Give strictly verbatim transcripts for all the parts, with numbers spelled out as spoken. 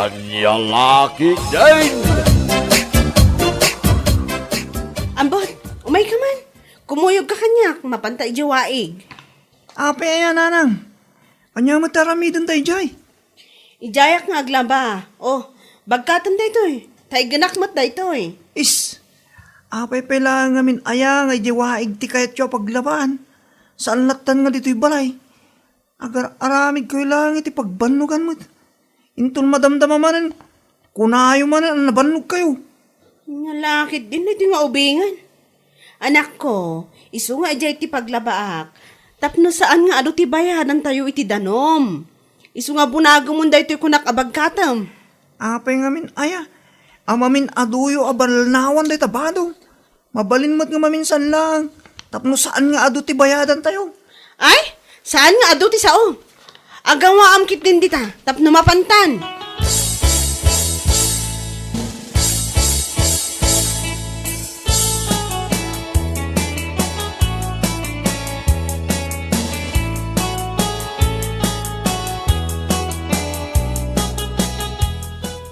Ania la ketdin? Ambot, umayka man. Kumuyogka kaniak, mapanta idiay waig. Apay aya, nanang? Ania met aramidenta idiay? Idiayak nga aglaba. O, bagkatem daytoy. Taiggenak met daytoy. Is, apay pay laeng ngamin aya nga idiay waig ti kayatyo a paglabaan? Saan lattan nga ditoy balay. Agar-aramidkayo laeng iti pagbannogan met. Inton madamdama manen, kunayo manen a nabannogkayo. Ania la ketdin daytoy nga ubingen. Anakko, isu nga idiay ti paglabaak, tapno saan nga adu ti bayadantayo iti danum. Isu nga bunagumon daytoy kunak a bagkatem. Apay ngamin aya? Amin aduyo a balnawan dayta bado. Mabalin met nga maminsan laeng, tapno saan nga adu ti bayadantayo. Ay, saan nga adu ti sao. Agawaam ketdin dita, tapno mapantan.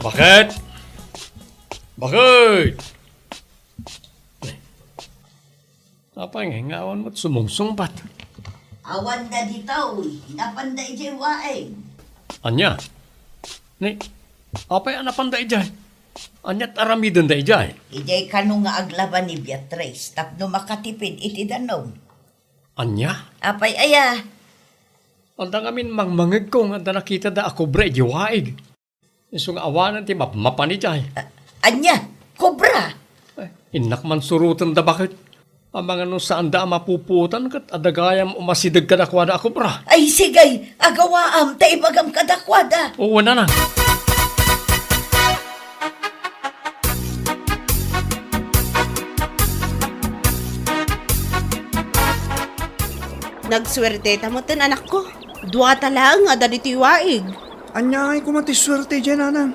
Baket? Baket? Apay nga, nga awan met sumungsungbat? Awan da ditoy, napanda idiay waig. Ania? Ni, apay a napanda idiay? Aniat aramidenda idiay? Idiay kano nga aglaba ni Beatrice tapno makatipid iti danum. Ania? Apay aya? Adda ngamin mangmangegko nga adda nakitada a kobra idiay waig. Isu nga awanen ti mapmapan idiay. A-, ania? Kobra? Ay, innak man surotenda baket. Amangan no saanda a mapupuotan ket adda gayam umasideg kadakuada a kobra. Ay, sige, agawaam ta ibagam kadakuada. Oo, nanang. Nagsuerteta metten, anakko. Duata laeng nga adda ditoy waig. Aniaay koma ti suerte idiay, nanang?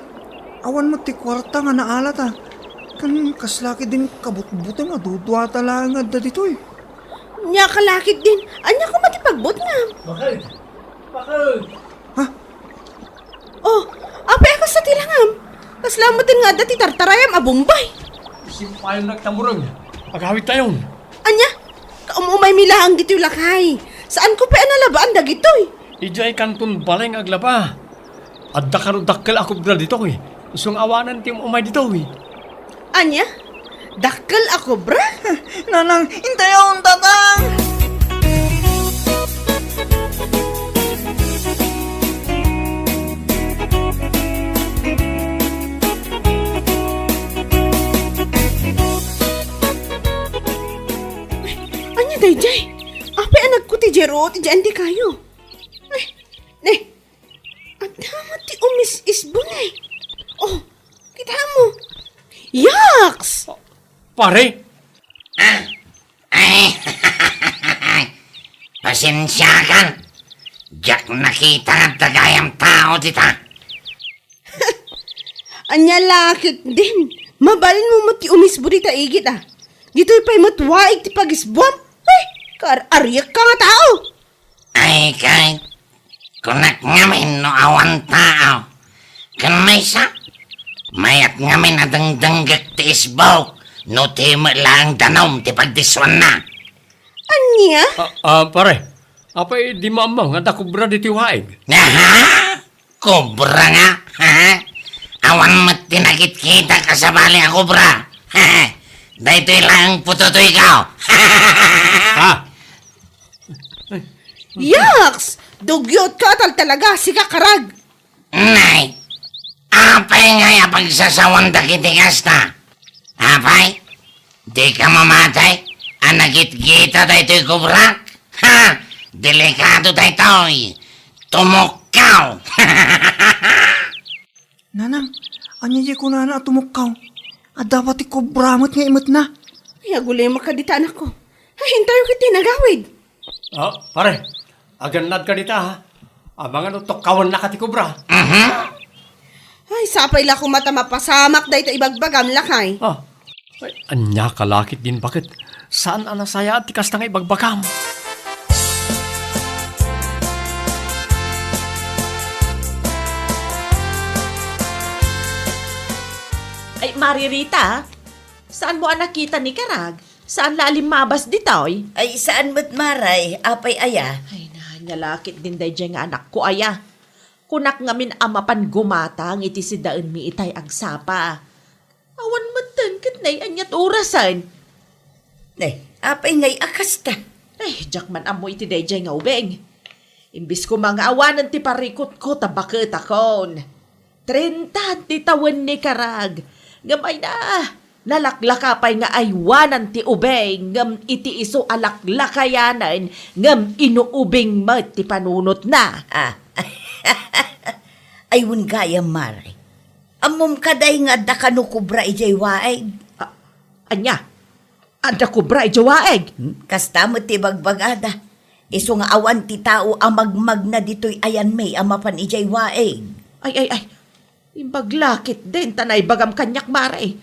Awan met ti kuarta nga naalata. Ken kasla ketdin kabutbuteng a duduata laeng nga adda ditoy. Ania ka la ketdin? Ania koma ti pagbutngam? Bakit? Bakit? Ha? Oh, apay a kasta ti langam? Kasla metten nga adda ti tartarayam a Bombay. Simpayon nagtamureng. Agawidtayon. Ania? Kaum-umaymi laeng ditoy lakay. Saanko pay a nalabaan dagitoy. Idiay kanton balay nga aglaba. Adda kano dakkel a kobra ditoy. Isu nga awanen ti um-umay ditoy. Ania? Dakkel a kobra? Nanang, intayon, tatang! Ania daydiay? Apay a nagkuti diay ruot idiay antikayo? Ay, ne. Adda met ti umis-isbo ne. Oh, kita mo. Yaks! Pare? Ah, ay, pasensiakan. Diak nakita nga adda gayam tao dita. Ania la ketdin? Mabalin mo met ti umisbo dita igid, a. Ditoy pay met waig ti pagisbuam. Ay, kaar-ariak ka nga tao. Ay, kay, kunak ngamin no awan tao. Ken maysa, mayat ngamin a dengdenggek ti isbok no ti met laeng danum ti pagdissuanna. Ania? Ah, ah, pare, apay di maammang nga adda kobra ditoy waig? Aha? Kobra nga? Ha? Awan met ti nakitkitak a sabali a kobra. Daytoy laeng putotoyko. Ha? Yaks! Dugyot ka, tal talaga, sika karag! Nay, apay ngay a pagsasawan dagiti kasta? Apay, dika mamati a nagitgita daytoy kobra? Ha! Delikado daytoy! Tumukkaw! Nanang, ania diay kunana a tumukkaw? Adda pay ti kobra met nga imetna. Ay, agulimek ka dita, anakko. Ay, intayo ketdi nagawid. Oh, pare, agannad ka dita, ha? Amangan no tukkawennaka ti kobra. Mhm. Ay, sapay la koma ta mapasamak dayta ibagbagam, lakay. Ah, ay, ania ka la ketdin baket? Saan a nasayaat ti kasta nga ibagbagam? Mari Rita, saanmo a nakita ni Karag? Saan la a limmabas ditoy? Ay, saan met, Mare. Apay aya? Ay, na, ania la ketdin daydiay nga anakko aya. Kunak ngamin a mapan gumatang iti sidaenmi itay agsapa. Awan metten ket nay aniat orasen. Ne, apay ngay a kasta? Ay, diak man ammo iti daydiay nga ubing. Imbes koma nga awanen ti parikutko ta baketakon. Trenta ti tawen ni Karag. Ngem ay na, nalaklaka pay nga aywanan ti ubing, ngem iti isu a laklakayanen, ngem inuubing met ti panunotna. Ah. Ay, wen gayam, Mare. Ammom kadi nga adda kano kobra idiay waig? Ah, ania? Adda kobra idiay waig? Hmm, kasta met ti bagbagada. Isu nga awan ti tao a magmagna ditoy ayanmi a mapan idiay waig. Ay, ay, ay. Imbag la ketdin ta naibagam kaniak, Mare.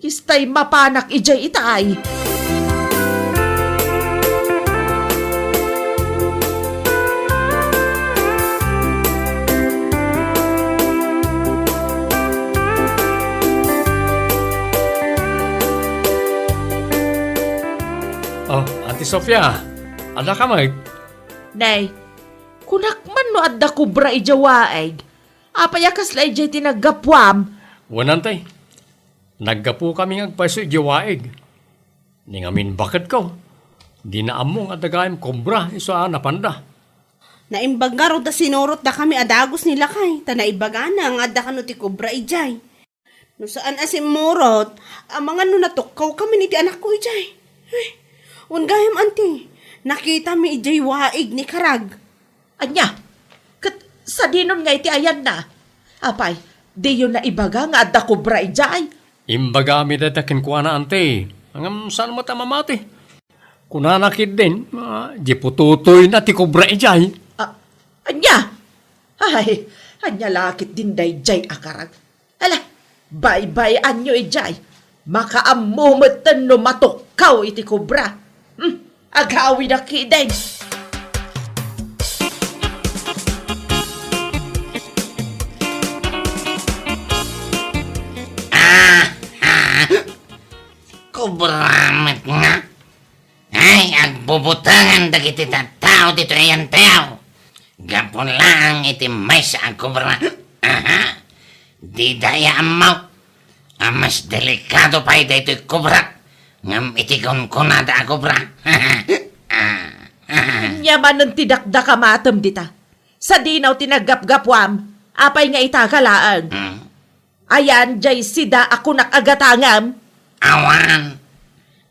Istay mapanak idiay itay. Oh, Auntie Sofia, adda ka met? Nay, kunak man no adda kobra idiay waig. Apay a kasla idiay ti naggapuam? Wen, Auntie. Naggapukami nga agpayso idiay waig. Ni ngamin baketko, dina ammo nga adda gayam kobra isu a napanda. Naimbag ngarud a sinurotdakami a dagus ni lakay, ta naibagana nga adda kano ti kobra idiay. No saan a simmurot, amangan no natukkawkamin iti anakko idiay. Ay, wen gayam, Auntie, nakitami idiay waig ni Karag. Ania? Ket sadinon nga iti ayanna? Apay, diyo naibaga nga adda kobra idiay? Imbagami dayta kenkuana, Auntie. Ngem saan met a mamati. Kunana ketdin, ah, di pututoyna ti kobra idiay. Ah, ania? Ay, ania la ketdin daydiay a Karag? Ala, baybay-anyo idiay. Makaammo metten no matukkaw iti kobra. Hmm, agawidak ketdin. Ah, ah, kobra met nga. Ay, agbubutangan dagiti tattao ditoy ayantayo. Gapu laeng iti maysa a kobra. Aha. Dida aya ammo a mas delikado pay daytoy kobra ngem iti kunkunada a kobra. Ah, ah. Ania manen ti dakdakamatem dita? Sadino ti naggapgapuam? Apay nga ita ka laeng? Hmm. Ayan, diay sida a kunak a gatangem? Awan.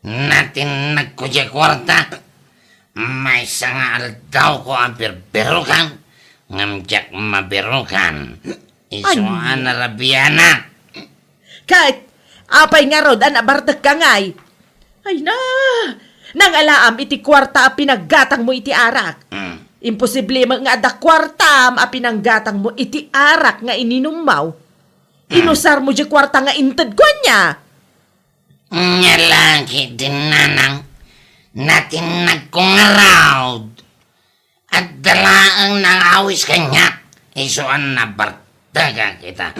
Natinnagko diay kuarta. Maysa nga aldawko a birbirokan, ngem diak mabirokan. Isu a narabianak. Ket, apay ngarud a nabartekka ngay? Ay na, nangalaam iti kuarta a pinaggatangmo iti arak. Hmm. Imposible met nga adda kuartam a pinanggatangmo iti arak nga ininummo. Inusarmo diay kuarta nga intedko ania? Nia la ketdin, nanang, natinnagko ngarud. Adda laeng nangawis kaniak, isu a nabartekak ita.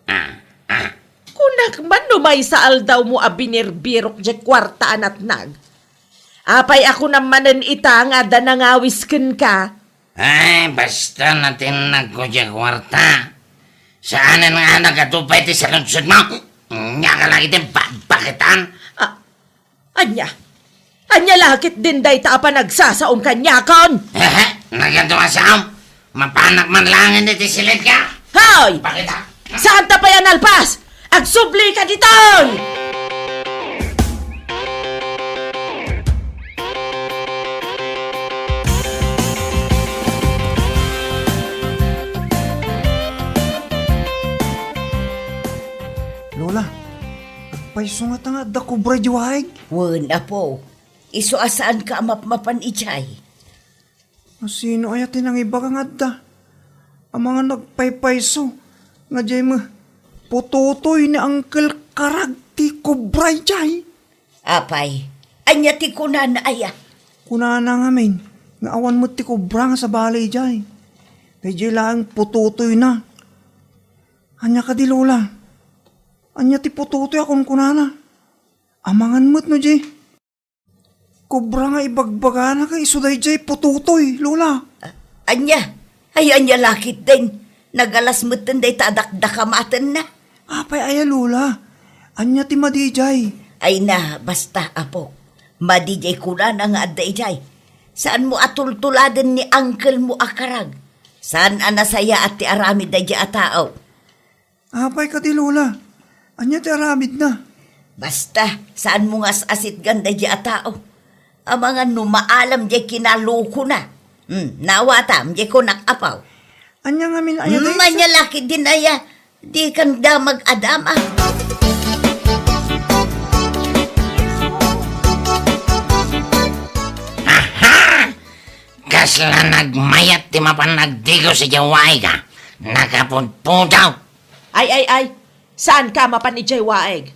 Ah, ah. Kunak man no maysa aldawmo a binirbirok diay kuarta a natnag. Apay a kunam manen ita nga adda nangawis kenka? Ay, basta natinnagko diay kuarta. Saanen nga nagadu pay ti saludsodmo? Nia ka la iti bakbaketan? Ah, ania? Ania la ketdin dayta a panagsasaom kaniakon? Hehe, nagadu a saom. Mapanak man laeng iti silidka. Hoy! Bakit, ah? Saanta pay a nalpas? Agsubli ka ditoy! Lola, agpayso ngata nga adda kobra idiay waig? Wen, apo. Isu a saanka a mapmapan idiay. Sino aya ti nangibaga nga adda? Amangan nagpaypayso nga diay met pututoy ni Uncle Karag ti kobra idiay. Apay, ania ti kunana aya? Kunana ngamin nga awan met ti kobra nga sabali idiay. Daydiay laeng pututoyna. Ania kadi, Lola? Ania ti putotoy a kunkunana? Amangan met no di kobra nga ibagbagana ket isu daydiay putotoy, Lola. Ania? Ay, ania la ketdin? Nagalas metten dayta a dakdakamatenna. Apay aya, Lola? Ania ti madi idiay? Ay na, basta, apok. Madi diay kunana nga adda idiay. Saanmo a tultuladen ni uncle mo a karag. Saan a nasayaat ti aramid daydiay a tao. Apay kadi, Lola? Ania ti aramidna? Basta, saanmo nga as-asitgan daydiay a tao. Amangan no maalam diay kinalokona. Hmm, nawatam, diay kunak apaw. Ania ngamin aya, hmm, dayta? Ania la ketdin aya, dikan damag a dama. Aha! Kasla nagmayat ti mapan nagdigos idiay waig a. Nakapudpudaw. Ay, ay, ay. Saanka a mapan idiay waig?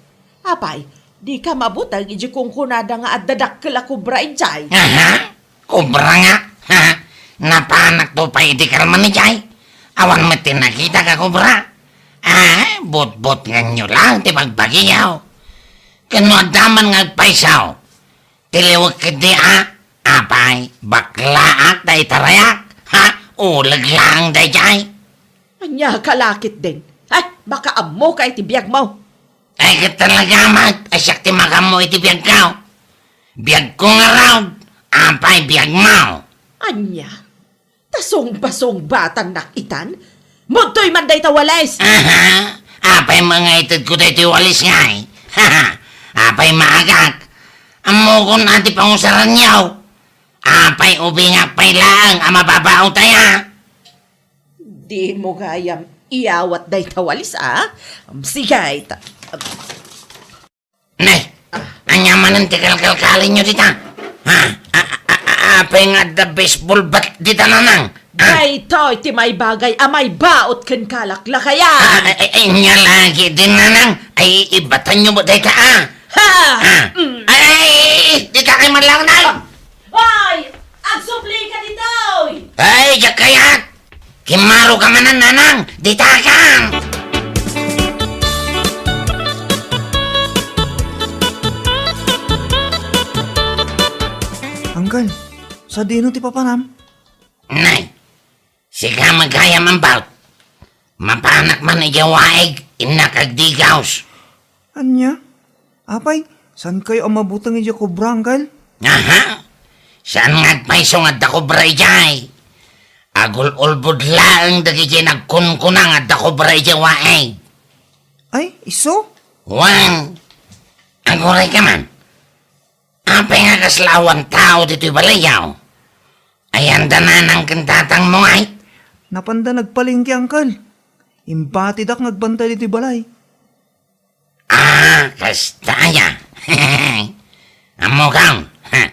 Apay, dika mabuteng idiay kunkunada nga adda dakkel a kobra idiay? Aha! Kobra nga? Ha? Napanakto pay idi kalman idiay. Awan met ti nakitak a kobra. Ah, butbutngenyo laeng ti bagbagiyo. Ken no adda man nga agpayso, tiliwek ketdi a, apay, baklaak ta itarayak, ha? Uleg laeng daydiay. Ania ka la ketdin? Ay, makaammoka iti biagmo. Ay, ket talaga met, a siak ti makaammo iti biagko. Biagko ngarud, apay biagmo. Ania? Ta sungba-sungbatannak itan? Mudtoy man dayta walis! Aha! Apay nga itedko daytoy walis ngay? Apay maagak? Ammokon a ti pangusaranyo. Apay ubingak pay laeng a mababaut aya? Dimo gayam iyawat dayta walis, a? Sige, ta- Ne, ania manen ti kalkalkalinyo dita? Ha? A, a, a, a, apay nga adda baseball bat dita, nanang? Ha? Daytoy ti maibagay a maibaut ken kalaklakayan. Ah, ay, ay, ay, ania la ketdin, nanang? Ay, ibatanyo met dayta, a. Ha! Ah. Mm. Ay, ay, ay, ay, dita kay man laeng, nay! Ay! Agsublika ditoy! Ay, diak kayat! Kimmaro ka manen, nanang! Ditakan! Uncle, sadino ti papanam? Nay, sika met gayam ambaut. Mapanak man idiay waig, innak agdigos. Ania? Apay, saankayo a mabuteng idiay kobra, uncle? Aha! Saan nga agpayso nga adda kobra idiay? Agul-ulbod laeng dagiti nagkunkuna nga adda kobra idiay waig. Ay, isu? Wen, aguray ka man. Apay nga kasla awan tao ditoy balayyo? Ayan da nanang ken tatangmo ngay? Napanda nagpalengke, uncle. Imbatidak nga agbantay ditoy balay. Ah, kasta aya. Ammokon, ha?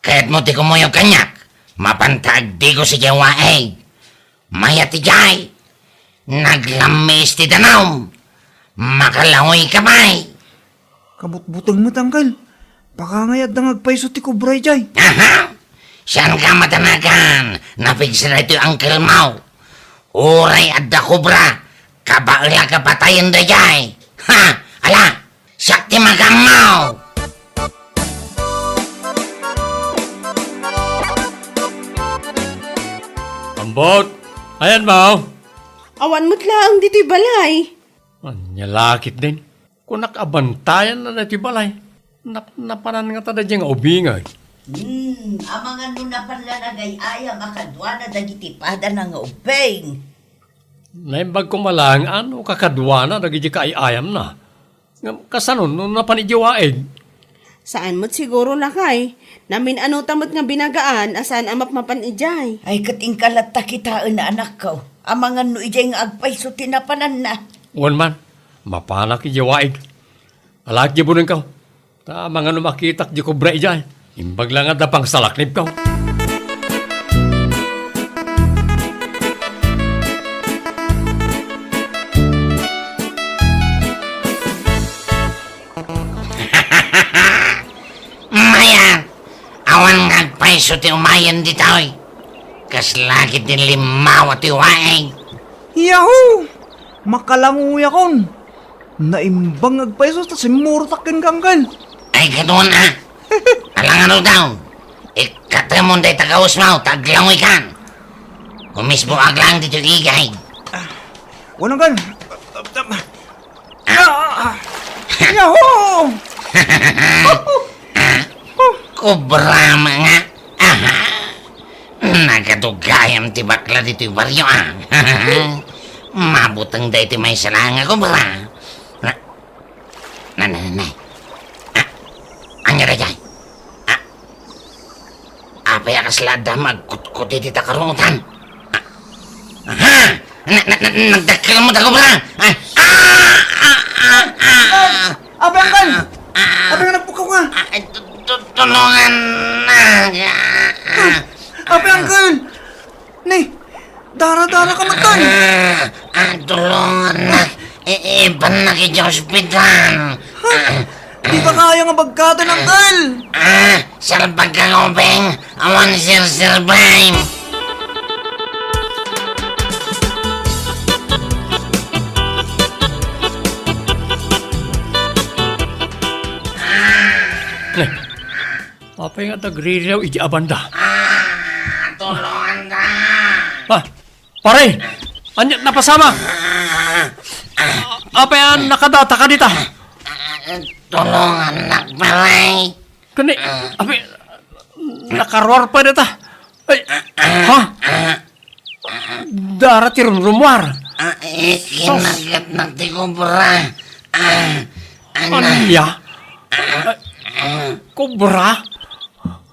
Kayatmo ti kumuyog kaniak? Mapanta agdigos idiay waig. Mayat idiay. Naglammis ti danum. Makalaoy ka pay. Kabutbuteng met, uncle. Baka ngay adda nga agpayso ti kobra idiay. Aha! Saanka a matanagan. Napigsa daytoy uncle mo. Uray adda kobra, kabaelak a patayen daydiay. Ha! Ala! Siak ti makaammo! Ambot! Ayanmo? Awan met laeng ditoy balay. Ania la ketdin? Kunak a bantayanna daytoy balay. Napnapanan ngata daydiay nga ubingay. Hmm, amangan no napan la nagay-ayam a kaduana dagiti padana nga ubing. Naimbag koma laeng a no kakaduana dagiti kaay-ayamna. Ngem kasano no napan idiay waig? Saan met siguro, lakay. Namin-anota met nga binagaan a saan a mapmapan idiay. Ay, ket inka latta kitaen a anakko. Amangan no idiay nga agpayso ti napananna. Wen man, mapanak idiay waig. Alaek diay bunengko. Ta amangan no makitak diay kobra idiay. Imbag la nga adda pangsalaknibko. Mayat! Awan nga agpayso ti umayen ditoy. Kasla ketdin limmawa ti waig. Yahoo! Makalangoyakon! Naimbag nga agpayso ta simmurotak kenka, Angkel. Ay, kaduan a. Alangan daw. Ikatemon dayta kawesmo ta aglangoykan. Umisbo aglang ditoy igay. Wen, Angkel. Ah, ah. Yahoo! Kobra nga. Aha. Nagadugayam ti bakla ditoy barrio, a. Mabuteng daytoy maysa laeng a kobra. Na, na, na, na, na. Ah, ania daytoy? Ah, apay a kasla adda nga agkutkot iti takarutan? Ah, aha! Na, na, na, nagdakkel met a kobra! Ah, ah, ah, ah, ah. Apay, Angkel? Ah, ah. Apay nga nagpukawka? Ah, tu-, tu-, tulongannak. Ah, apay, Angkel? Ni, dara-daraka met, Angkel. Ah, ah, tulongannak. I-, ibannak iti ospital. Ha? Dika kaya nga bagkaten, Angkel. Ah, salbagka, Ubing. Awan sirsirbay. Ni, apay nga tagririaw iti abanda? Ah, tulonganta. Ah, pare, ania ti napasamak? Ah, ah. Apay a nakadataka dita? Ah, tulongannak, pare. Kani, apay, nakaruar pay dita. Ay, ha? Dara ti rumrumuar. Ah, eh, sus. Kinagatnak ti kobra. Ah, ana. Ania? Ah, ah. Kobra?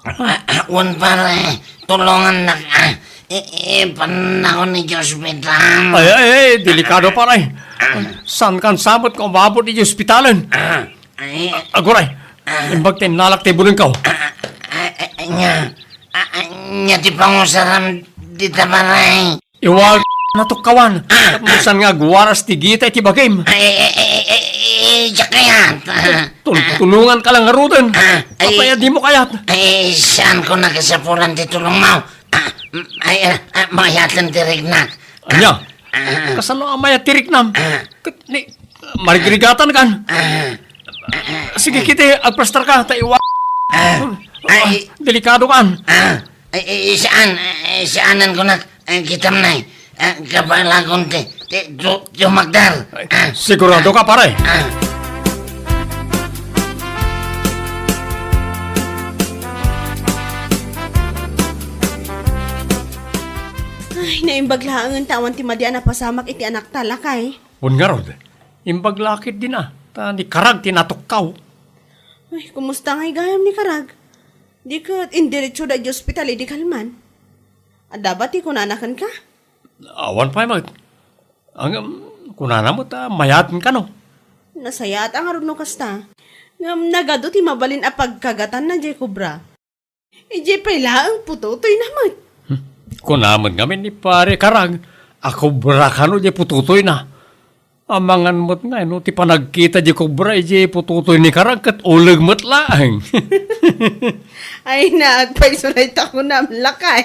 Ah, ah, wen, pare, tulongannak, ah. I-, ipannakon iti ospital. Ay, ay, ay, delikado, pare. Ah. Saankan sa met nga umabot iti ospitalen? Ah, ay. Aguray, ah. Imbag ta innalak ti bulengko. Ah, ah, ah, ania, ah, ah, ania ti pangusaram dita, pare? Iwag, natukkawan. Ah, ket no saan nga agwaras ti gita iti bagim. Ay, ay, ay, ay, ay, ay, diak kayat. Tul-, tulonganka la ngaruden. Ah, ay. Apay a dimo kayat? Ay, saanko nga kasapulan ti tulongmo. Ah, mm, ay, ah, ah, mayaten ti riknak. Ania? Ah. Kasano a mayat ti riknam? Ah. Ket ni, marigrigatankan. Ah. Sige, kiti, agplastarka, ta iwa-, ah, ay, delikadokan. Ah. Ay, ay, saan, ay, saanen kunak, ay, kitam, nay. Ah, kabalakon ti, ti, tu-, tumakder. Ay, ah, siguradoka, pare? Ah. Ay, naimbag laengen ta awan ti madi a napasamak iti anakta, lakay. Wen ngarud, imbag la ketdin a, ta ni Karag ti natukkaw. Ay, kumusta ngay gayam ni Karag? Di ket indiretsoda idiay ospital idi kalman? Adda ba ti kunana kenka? Awan pay met. Ngem, kunana met a mayaten kano. Nasayaat a ngarud no kasta. Ngem nagadu ti mabalin a pagkagatanna diay kobra. Idiay pay laeng putotoyna met. Hmm. Kuna met ngamin ni Pare Karag a kobra kano diay putotoyna. Amangan met ngay no ti panagkita diay kobra idiay putotoy ni Karag ket uleg met laeng. Ay, naagpayso dayta kunam, lakay.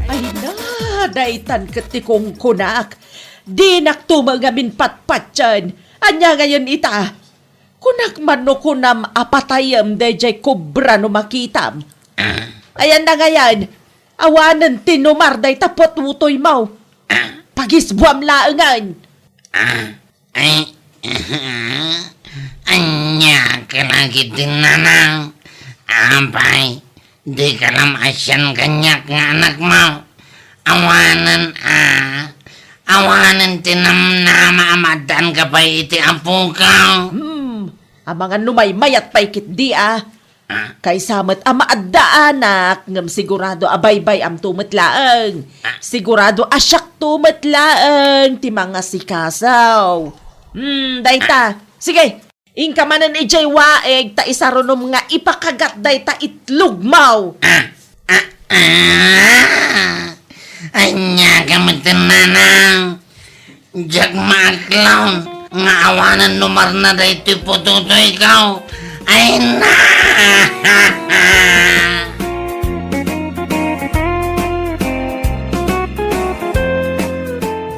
Ay na, daytan ket ti kunkunak. Dinakto met ngamin patpatien. Ania ngayen ita? Kunak man no kunam a patayem daydiay kobra no makitam. Ah. Ayanna ngayen, awanen ti numar dayta putotoymo. Ah. Pagisbuam laengen. Ah. Ay, ania ka lagi ti nanang? Apay, dika la maasian kaniak nga anakmo? Awanen a, awanen ti namnama a maaddaanka pay iti apoka. Hmm, amangan no maymayat pay ketdi a. Ah. Kaysa met a maaddaanak, ngem sigurado a baybay-amto met laeng. Ah. Sigurado a siakto met laeng ti mangasikaso. Hmm, dayta. Ah. Sige, inka manen idiay waig ta isarunom nga ipakagat dayta itlogmo. Ah, ah, ah. Ania ka met, nanang? Diak maaklon nga awanen numarna daytoy putotoyko. Ay na!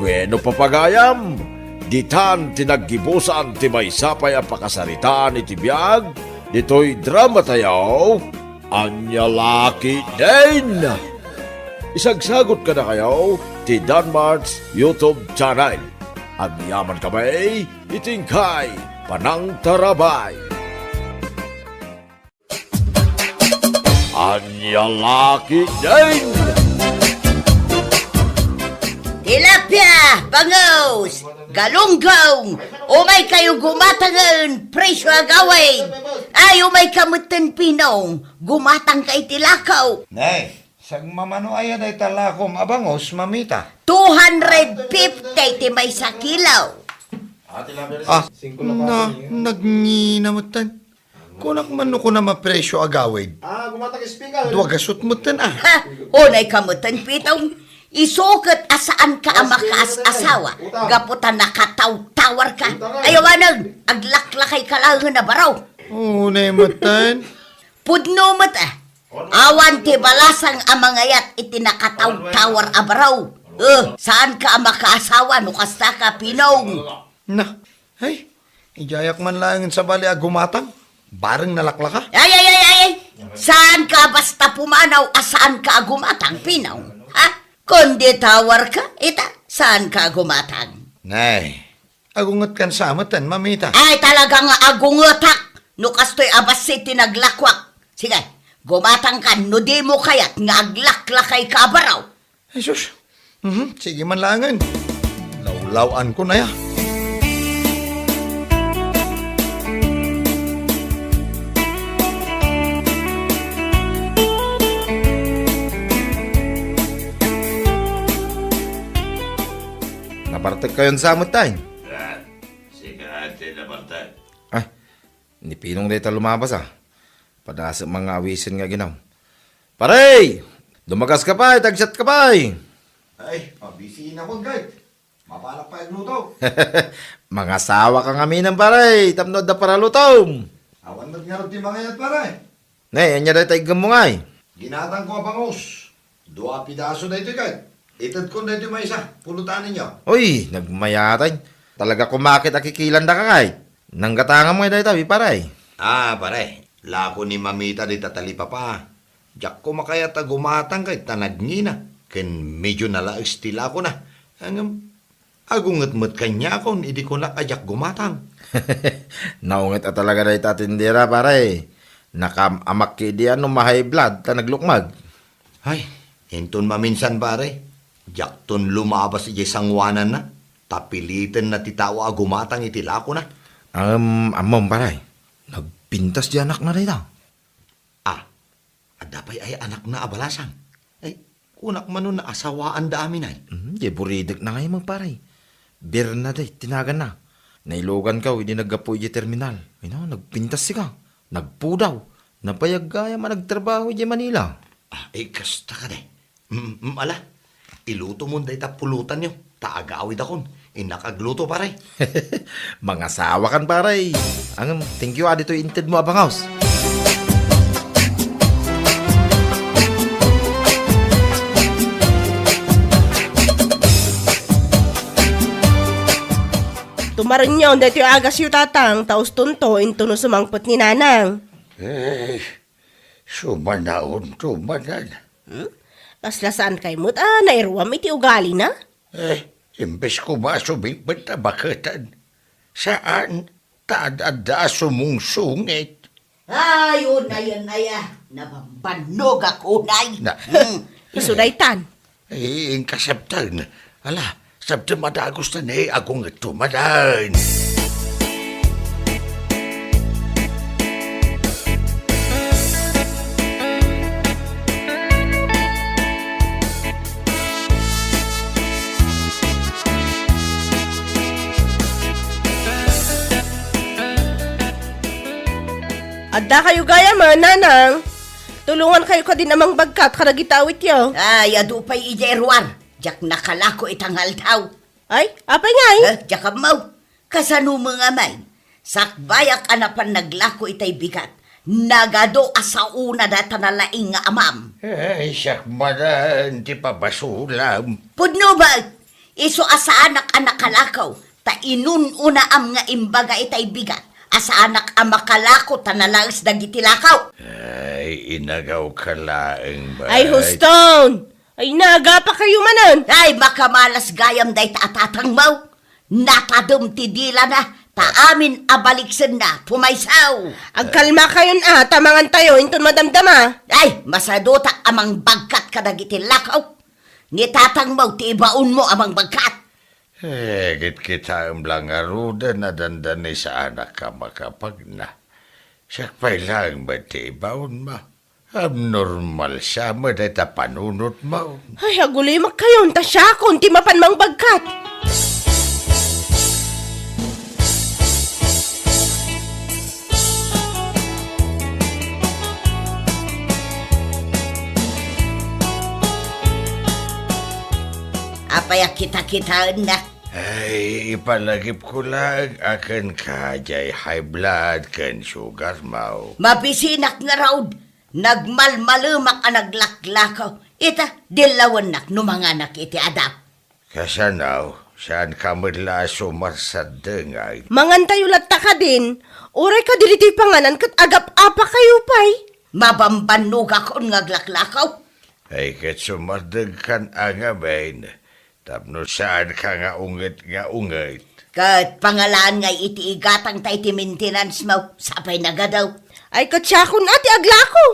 Bueno, papagayam, ditan ti naggibusan ti maysa pay a pakasaritaan iti biag ditoy drama tayo, Ania La Ketdin. Isagsagut kadakayo ti Danmart's YouTube channel. Agyaman kami iti inkay panangtarabay. Ania La Ketdin! Tilapia, bangus, galunggong, umay kayo gumatangen, presyo agawid. Ay, umay ka metten, Pinong, gumatang ka iti lako. Nay, sagmamano aya dayta lakom a bangus, mamita? Two hundred fifty ti maysa kilo. Ah, na, nagngina metten. Kunak man no kunam a presyo agawid. Ah, gumatang speaker. Dua gasut metten, ah. Ha? Unay ka metten, Pitong. Isu ket a saan ka a makaas-asawa. Gapu ta nakatawtawar ka. Ayaw anen, aglaklakay ka laengen a baro. Unay metten. Pudno met, ah. Awan ti balasang a mangayat iti nakatawtawar a baro. Eh, saan ka a makaasawa no kasta ka, Pinong? Na, ay, idiayak man laengen sabali a gumatang. Bareng nalaklaka. Ay, ay, ay, ay, ay. Saan ka basta pumanaw a saan ka a gumatang, Pinong? Ha? Kundi tawar ka, ita, saan ka a gumatang? Nay, agunget kan sa metten, mamita. Ay, talaga nga agungetak. No kastoy a bassit ti naglakwak. Sige, gumatang ka no di mo kayat nga aglaklakay ka a baro. Jesus. Mhm, sige man laengen. Lawlaw-an ko na ya. Nabartek kayon sa metten? Ah, sika ti nabartek. Ah, ni Pinong dayta lumabas, ah. Padasem nga awisen nga aginaw. Pare! Dumagas ka pay, tagsiat ka pay. Ay, pabisiinakon, guy. Mapalak pay agluto. Mangasawa ka ngamin, pare, tapno adda paralutom. Awan met ngarud ti mangayat, pare. Ne, ania dayta iggemmo ngay? Ginatang ko a bangus. Dua a pidaso daytoy, guy. Itedkon daytoy maysa, pulutanenyo. Uy, nagmayatay. Talaga kumakit a kikilandaka, kay. Nanggatangam ngay dayta, pare. Ah, pare. Lako ni mamita dita talipapa. Diak ko makayat a gumatang kay ta nagngina, ken medio nalaes ti lakona. Ngem, agunget met kaniakon idi kunak a diak gumatang. Naunget a talaga dayta a tindera, pare. Nakaam-amak idi ano ma-high blood ta naglukmag. Ay, inton maminsan, pare, diakton lumabas idiay sangoananna, ta pilitenna ti tao a gumatang iti lakona. Am-, ammom, pare, nagpintas di anakna dayta. Ah, adda pay ay anakna a balasang? Ay, kunak man no naasawaanda amin ay. Mhm, di buridek na ngay, pare. Bernadette ti naganna. Nailogan ka idi naggapu idiay terminal. Ay no, nagpintas sika. Nagpudaw. Nabayag gayam a nagtrabaho idiay Manila. Ah, eh, kasta ka, day. Mm, mm, ala, ilutomon dayta pulutanyo, ta agawidakon. Innak agluto, pare. Mangasawa kan, pare. Ang thank you, ah, ditoy inted mo a bangus. Tumarenyo, daytoy agasyo, tatang, ta ustonto, intono sumangpet ni nanang. Eh, sumanaon, tumanan. Hmm? Kasla saan kay met a nairuam iti ugalina? Eh, imbes koma a sumingpet a baketan. Saan, ta ad-adda a sumungsungit. Ay, unay, unay, ah. Nabambannogak, unay. Na- Hmm. Isu daytan. Eh, inkasabtan. Ala, sabtem a dagus ta ne, agunget tumanan. Adda kayo gayam, nanang. Tulungan kayo kadin a mangbagkat kadagiti awityo. Ay, adu pay idiay ruar. Diak nakalako ita nga aldaw. Ay, apay ngay? Eh, diak ammo. Kasano met ngay? Sakbayak a napan naglako itay bigat. Nagadu a saona dayta nalaing nga amam. Ay, siak manen ti pabasulam. Pudno ba? Isu a saanak a nakalakaw, ta inun-unaam nga imbaga itay bigat a saanak a makalako ta nalaes dagiti lakaw. Ay, inagawka laeng, bay. Ay, huston! Ay, nagapakayo manen! Ay, makamalas gayam dayta a tatangmo. Natadem ti dilana, ta amin a baliksenna, pumaysaw. Agkalmakayon a, ta mangantayo, inton madamdama. Ay, masadutak a mangbagkat kadagiti lakaw. Ni tatangmo ti ibaonmo a mangbagkat. Eh, kitkitaem la ngaruden a dandani saanak a makapagna. Siak pay laeng met ti ibaonmo. Abnormal sa met dayta panunotmo. Ay, agulimakkayon, ta siakon ti mapan mangbagkat. Apay a kitakitaennak? Ay, ipalagipko laeng a kenka diay high blood ken sugarmo. Mabisinak ngarud. Nagmalmalemak a naglaklakaw. Ita, dillawennak no manganak iti adap. Kasano? Saanka met la a sumarsaddengay? Mangantayo latta kadin, uray kadi ditoy panganan ket agap-apakayo pay. Mabambannogakon nga aglaklakaw. Ay, ket sumardengkan a ngamin. Tapno saanka nga unget nga unget. Ket pangalaan ngay iti igatangta iti maintenance mo, sapay nagadu. Ay, ket siakon a ti aglako.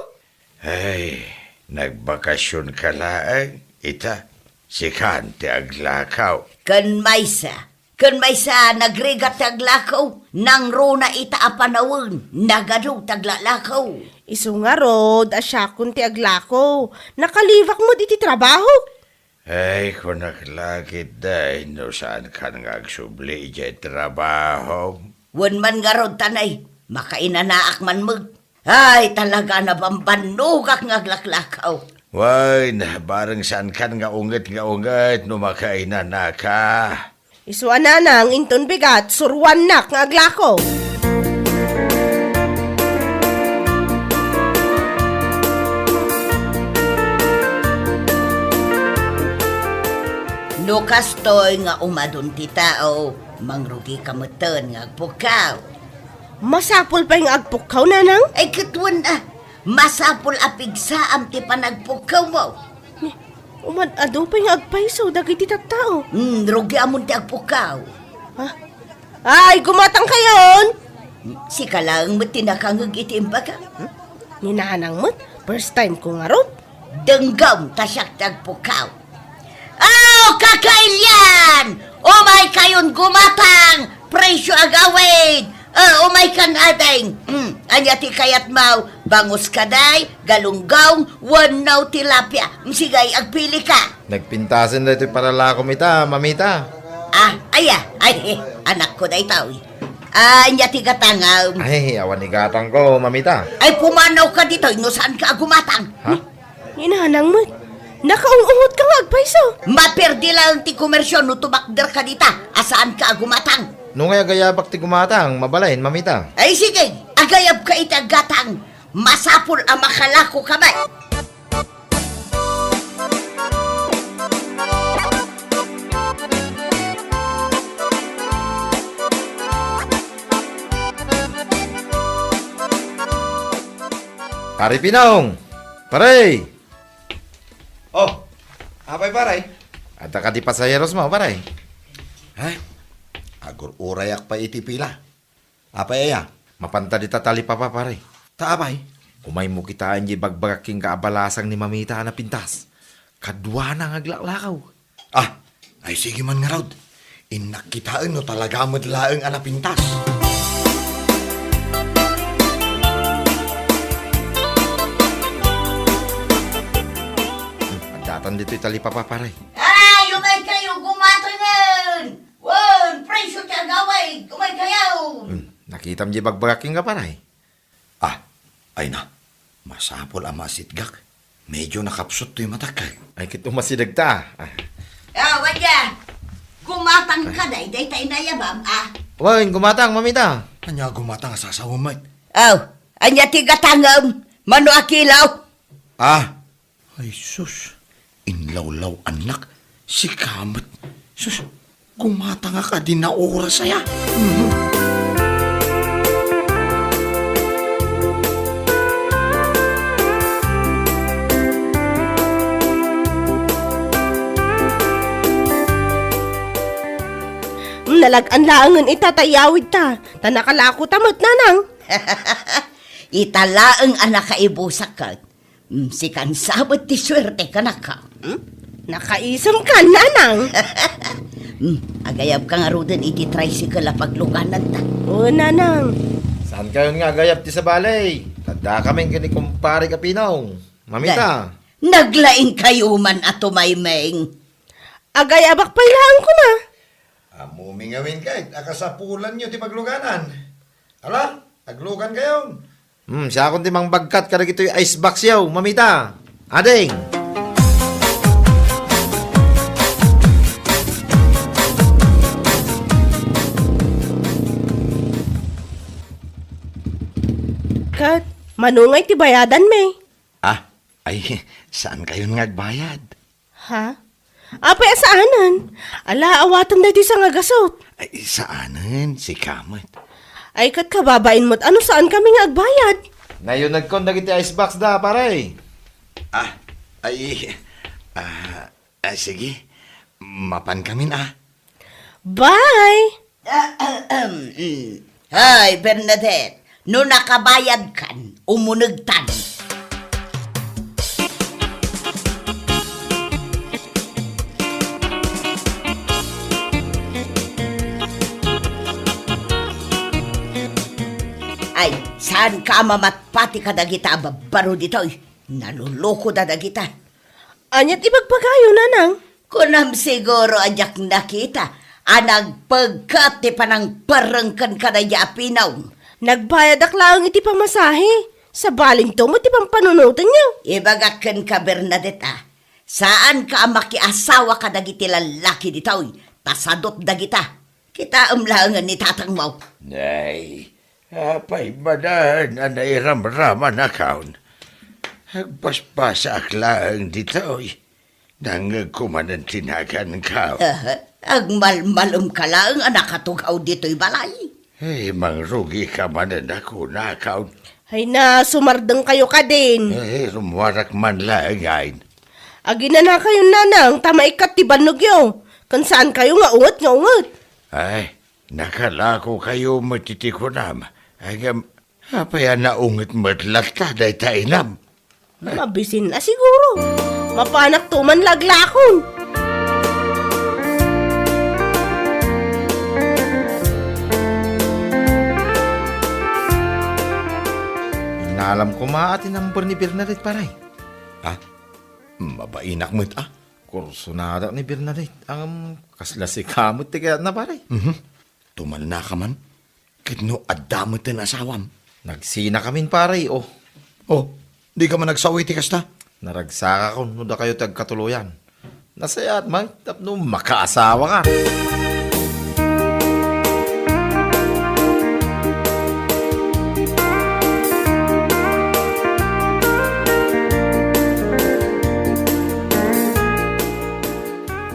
Ay, nagbakasionka laeng, ita, sikan ti aglakaw. Ken maysa, ken maysa, nagrigat ti aglakaw, nangruna ita a panawen, nagadu ti aglalakaw. Isu ngarud a siakon ti aglako, nakalibak met iti trabaho. Ay, kunak la ketdi, no saankan nga agsubli idiay trabahom. Wen man ngarud, tanay, makainanaak man met. Ay, talaga, nabambannogak nga aglaklakaw. Wen, bareng saankan nga unget nga unget no makainanaka. Isu a nanang, inton bigat, suruannak nga aglako. No kastoy nga umadun ti tao, mangrugika metten nga agpukkaw. Masapul pay nga agpukkaw, nanang? Ay, ket wen a, masapul a pigsaam ti panagpukkawmo. Ni, umad-adu pay nga agpayso dagiti tattao. Hmm, rugiamon ti agpukkaw. Ha? Ay, gumatangkayon! Sika laeng met ti nakangeg iti imbagam. Hmm? Ni nanang met, first time ko ngarud. Denggem ta siak ti agpukkaw. Oh, kakailian! Umaykayon gumatang! Presyo agawid! Oh, umaykan, ading! Hmm, ania ti kayatmo? Bangus kadi, galunggong, wenno tilapia? Hmm, sige, agpilika. Nagpintasen daytoy paralakom ita, mamita. Ah, aya, ay, eh, anakko daytoy. Ah, ania ti gatangam? Ay, awan igatangko, mamita. Ay, pumanawka ditoy no saanka a gumatang. Ha? Ni nanang met, nakaung-ungotka nga agpayso. Maperdi laeng ti komersio no tumakderka dita a saanka a gumatang. No ngay agayabak ti gumatang, mabalin, mamita. Ay, sige, agayabka iti aggatang. Masapul a makalakoka met. Pare Pinong! Pare! Oh, apay, pare? Adda kadi pasaheros mo, pare? Ay, agur-urayak pay iti pila. Apay aya? Mapanta dita talipapa, pare. Ta apay? Umaymo kitaen diay bagbagak kenka a balasang ni mamita a napintas. Kaduana nga aglaklakaw. Ah, ay, sige man ngarud. Innak kitaen no talaga met laeng a napintas. Hmm, addatan ditoy talipapa, pare. Ay, umaykayo, gumatangen! Wen, presyo ti agawid, umaykayo! Hmm, nakitam diay bagbagak kenka, pare? Ah, ay na, masapul a maasitgak. Medyo nakapsut toy matak. Ay, ket umasidegta. Ah. Ah, wadya. Gumatangka, day, dayta inayabam, ah. Wen, gumatang, mamita. Ania a gumata nga sasawem met? Aw, ania ti gatangem? Mano a kilo? Ah, ay sus, inlawlaw-annak, sika met. Sus, gumata nga kadi na oras aya. Mhm. Nalag-an laengen ita ta iyawidta, ta nakalako ta met, nanang. Ita laeng a nakaibusak ket, mm, sikan sabet ti suerte kanaka. Hmm? Nakaisemkan, nanang. Hmm, agayabka ngaruden iti tricycle a paglugananta. Oo, nanang. Saankayon nga agayab ti sabali? Addakamin ken ni kumpare Kapinaw. Mamita. Naglaingkayo man a tumaymeng. Agayabak pay laeng koma. Ammom ngamin ket a kasapulanyo ti pagluganan. Ala, aglugankayon. Hmm, siakon ti mangbagkat kadagitoy ice box yo, mamita. Ading. Ket, mano ngay ti bayadanmi? Ah, ay, saankayon nga agbayad? Ha? Apay a saanen? Ala, awatem daytoy sangagasut. Ay, saanen, sika met. Ay, ket kababain met, ano saankami nga agbayad? Nayunegkon dagiti ice box da, pare. Ah, ay, ah, ah, sige. Mapankamin, ah. Bye! Ahem. Hay, Bernadette, no nakabayadkan, umunegtan. Ay, saanka a mamatpati kadagita a babbaro ditoy? Nalulukoda dagita. Ania ti ibagbagayo, nanang? Kunam siguro a diak nakita a nagpegkat ti panangperreng ken kadaydi a Pinaw. Nagbayadak laeng iti pamasahe. Sabalinto met ti pampanunotenyo. Ibagak kenka, Bernadette, a, saanka a makiasawa kadagiti lallaki ditoy, ta sadot dagita. Kitaem laengen ni tatangmo. Nay, apay manen a nairamramanakon? Agbasbasaak laeng ditoy. Nangngegko manen ti naganko. Agmalmalemka laeng a nakatugaw ditoy balay. Eh, mangrugika manen a kunakon. Ay na, sumardengkayo kadin. Eh, rummuarak man laeng ngay. Aginanakayon, nanang, ta maikkat ti bannogyo. Ken saankayo nga unget nga unget. Ay, nakalakokayo met iti kunam. Ay, ngem, apay a naunget met latta dayta inam? Mabisin a siguro. Mapanakto man laglakon. Innalam koma a ti number ni Bernadette, pare. Ah, mabainak met, ah. Kursonadak ni Bernadette. Ang kasla sika met ti kayatna, pare. Mhm. Tumannaka man. Ket no adda met ti asawam? Nagsinakamin, pare, oh. Oh, dika man nagsao iti kasta? Naragsakakon no dakayo ti agkatuloyan. Nasayaat man tapno makaasawaka.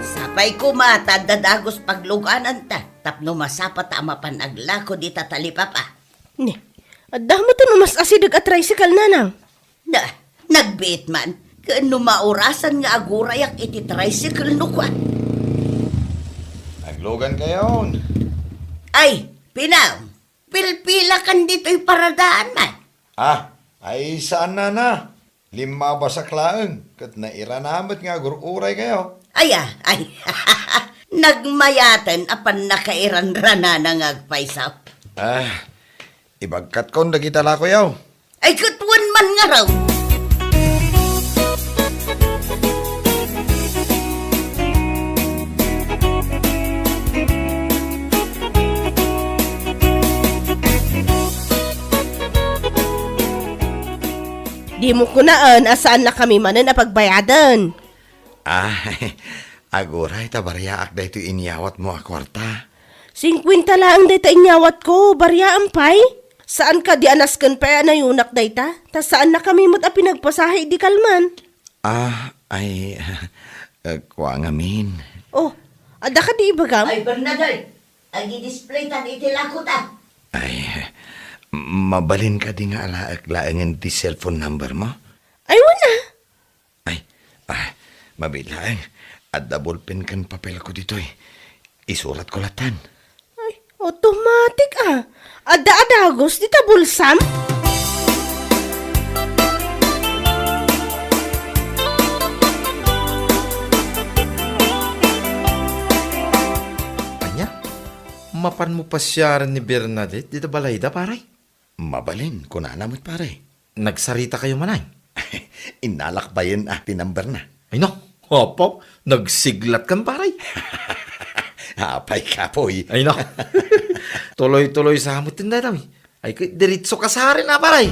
Sapay koma ta adda dagus paglugananta. Tapno masapata a mapan aglako dita talipapa. Ni, adda met ti umas-asideg a tricycle, nanang? Na, nagbiit man. Ken no maurasan nga agurayak iti tricycle no kua. Aglugankayon. Ay, Pinaw, pilpilakan ditoy paradaan man. Ah, ay saan, nana? Limmabasak laeng, ket nairana met nga agur-uraykayo. Aya, ay, nagmayaten a pannakairanranana nga agpayso. Ah, ibagkatkon dagita lakoyo. Ay, ket wen man ngarud. Dimo kunaen a saannakami manen a pagbayaden. Ah, aguray ta bariaak daytoy inyawatmo a kuarta. Singkuenta laeng dayta inyawatko, bariaam pay. Saan kadi a nasken pay a nayunak dayta? Ta saannakami met a pinagpasahe idi kalman. Ah, ay, eh, kua ngamin. Oh, adda kadi ibagam? Ay, Bernadette, agdisplaytan iti lakota. Ay, mabalin kadi nga alaek laengen ti cellphone number mo? Ay, wen a. Ay, ah, mabiit laeng. Adda bolpen ken papelko ditoy. Isuratko lattan. Ay, automatic a. Adda a dagus dita bulsam? Ania? Mapanmo pasiaren ni Bernadette dita balayda, pare? Mabalin, kunana met, pare. Nagsaritakayo manen? Innalak bayen a ti number na. Ay, no. Apo, nagsiglatkan, pare. Apay, kapoy. Ay, no. Tuloy-tuloy sa met ti dayta. Ay, kay diretso kasari na, pare.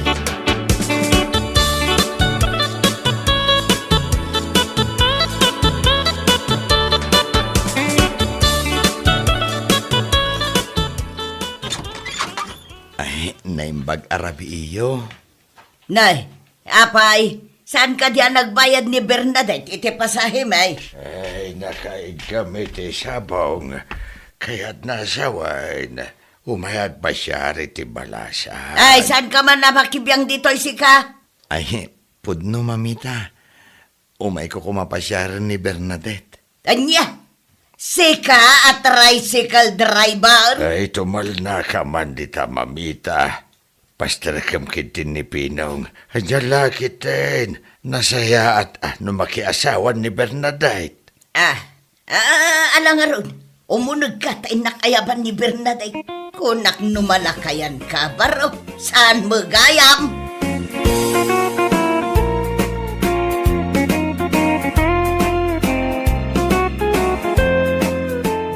Ay, naimbag a rabiiyo. Nay, apay, saan kadi a nagbayad ni Bernadette iti pasahem, ay? Ay, nakaigam iti sabong. Kayat na asawen. Umay agpasiar iti balasang. Ay, saan ka man a makibiang ditoy, sika? Ay, pudno, mamita. Umayko koma pasiaren ni Bernadette. Ania? Sika a tricycle driver? Ay, tumalnaka man dita, mamita. Pasterekem ketdi ni Pinong. Ania la ketdin, nasayaat a no makiasawan ni Bernadette. Ah, ah, ala ngarud. Umunegka ta innak ayaban ni Bernadette. Kunak no malakayan ka, baro. Saan mo gayam?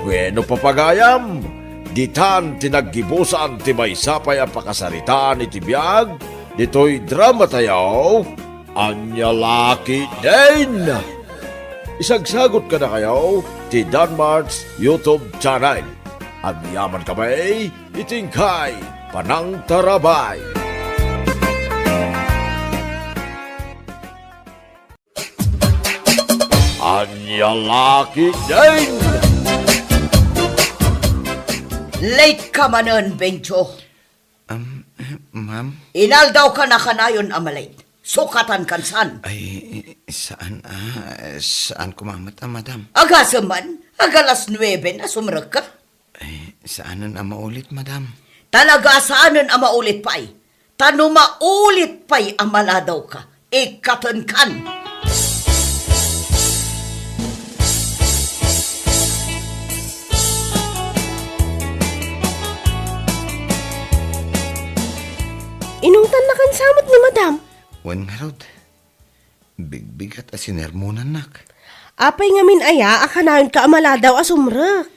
Bueno, papagayam, ditan ti naggibusan ti maysa pay a pakasaritaan iti biag ditoy dramatayo. Ania la ketdin? Isagsagut kadakayo ti Danmart's YouTube channel. Agyamankami iti inkay panangtarabay. Ania la ketdin? Late ka manen, Benjo. Am, eh, ma'am? Inaldaw ka na kanayon a malate. Sukatan kan saan? Ay, saan, ah, saan ko mamat, ah, madam. Agasem man, agalas nuebe na sumrekka. Ay, saanen a maulit, madam. Talaga saanen a maulit pay. Ta no maulit pay a maladaw ka, ikkaten kan. Inungtan na kan samet ni madam. Wen ngarud, bigbigat a sinermonannak. Apay ngamin aya a kanayonka a maladaw a sumrek?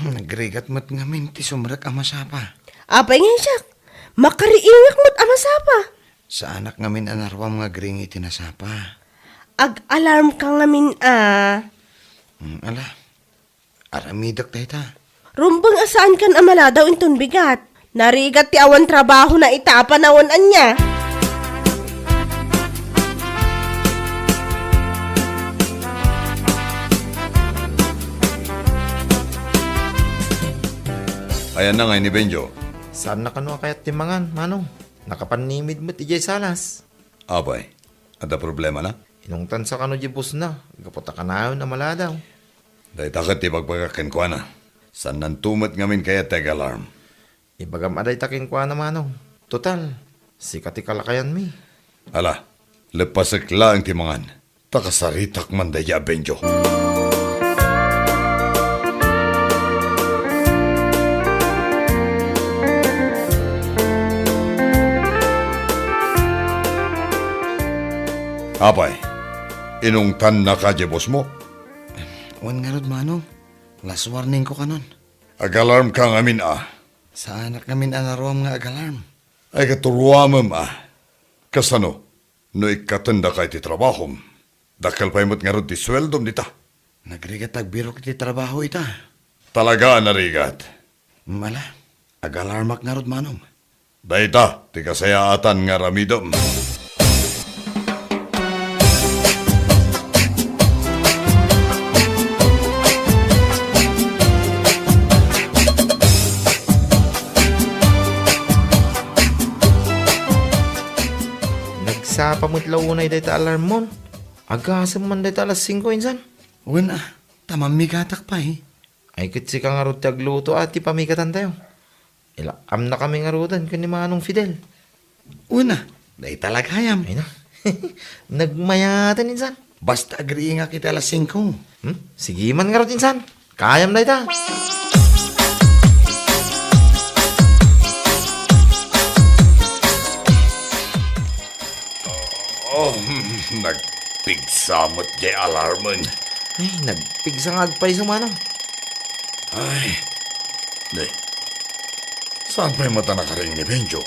Nagrigat met ngamin ti sumrek a masapa. Apay ngay siak, makariingak met a masapa. Saanak ngamin a naruam nga agringi iti nasapa. Ag-alarm ka ngamin a. Hmm, ala, aramidek dayta. Rumbeng a saankan a maladaw inton bigat. Narigat ti awan trabahona ita a panawen ania. Ayanna ngay ni Benjo? Saanna kano a kayat ti mangan, Manong. Nakapannimid met idiay salas. Apay, adda problemana? Inungtansa kano diay bossna, gapu ta kanayon a maladaw. Dayta ket ti ibagbagak kenkuana. Saannanto met ngamin kayat ti ag-alarm. Ibagam a dayta kenkuana, Manong. Total, sika ti kalakayanmi. Ala, leppasek laeng ti mangan. Ta kasaritak man daydiay a Benjo. Apay, inungtannaka diay bossmo? Wen ngarud, Manong. Last warningko kanon. Ag-alarmka ngamin a. Saanak ngamin a naruam nga ag-alarm. Ay, katuruamem a. Kasano? No ikkatendaka iti trabahom, dakkel pay met ngarud ti sueldom dita. Nagrigat agbirok iti trabaho ita. Talaga a narigat. Mala, agalarmak ngarud, Manong. Dayta ti kasayaatan nga aramidem. Nagsapa met la unay dayta alarmmon. Agasem man dayta alas singko, insan. Wen a, ta mammigatak pay. Ay, ket sika ngarud ti agluto a ti pamigatantayo. Ilak-amnakami ngaruden ken ni Manong Fidel. Una, dayta la gayam. Ay na. Nagmayaten, insan. Basta agriingak iti alas singko. Hmm? Sige man ngarud, insan. Kayam dayta. Oh, nagpigsa met jay alarmen. Ay, nagpigsa nga agpayso, Manong. Ay, ne. Saan pay met a nakariing ni Benjo?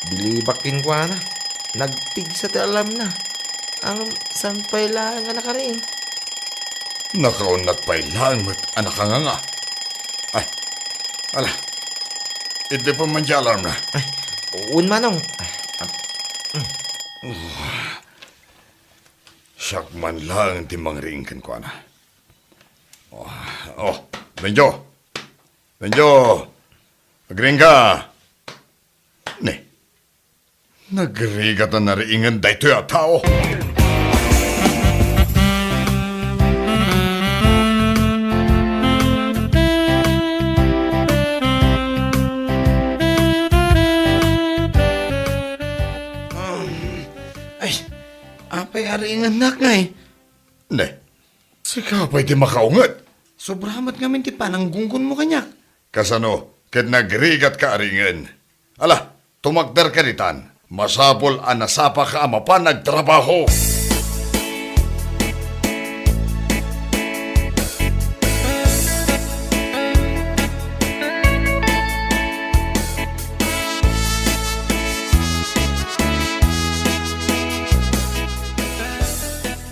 Bilibak kenkuana. Nagpigsa ti alarmna. Ngem saan pay laeng a nakariing? Nakaunnat pay laeng met a nakanganga. Ay, ala. Iddepen man jay alarmna. Ay, wen, Manong. Ay, ah, mm. Siak man laeng ti mangriing kenkuana. Oh, oh, Benjo! Benjo! Agriingka! Ne, nagrigat a nariingen daytoy a tao. Ay, apay a riingennak ngay? Ne, sika pay ti makaunget. Sobra met ngamin ti pananggunggonmo kaniak. Kasano ket nagrigatka a riingen? Ala, tumakderka ditan. Masapul a nasapaka a mapan agtrabaho.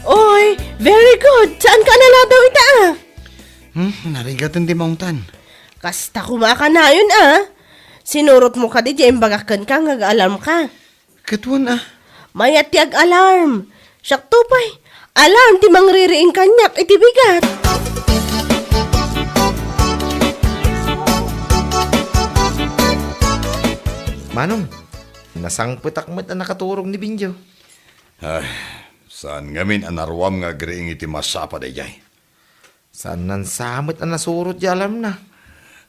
Oy, very good. Saanka a naladaw ita, a? Hmm, narigaten ti maungtan. Kasta koma a kanayon, a. Sinurotmo kadi diay imbagak kenka nga ag-alarmka. Ket wen, a. Mayat ti ag-alarm. Siakto pay. Alarm ti mangririing kaniak iti bigat. Manong, nasangpetak met a nakaturog ni Benjo. Ay, saan ngamin a naruam nga agriing iti masapa daydiay? Saan nansa met a nasurot diay alarmna?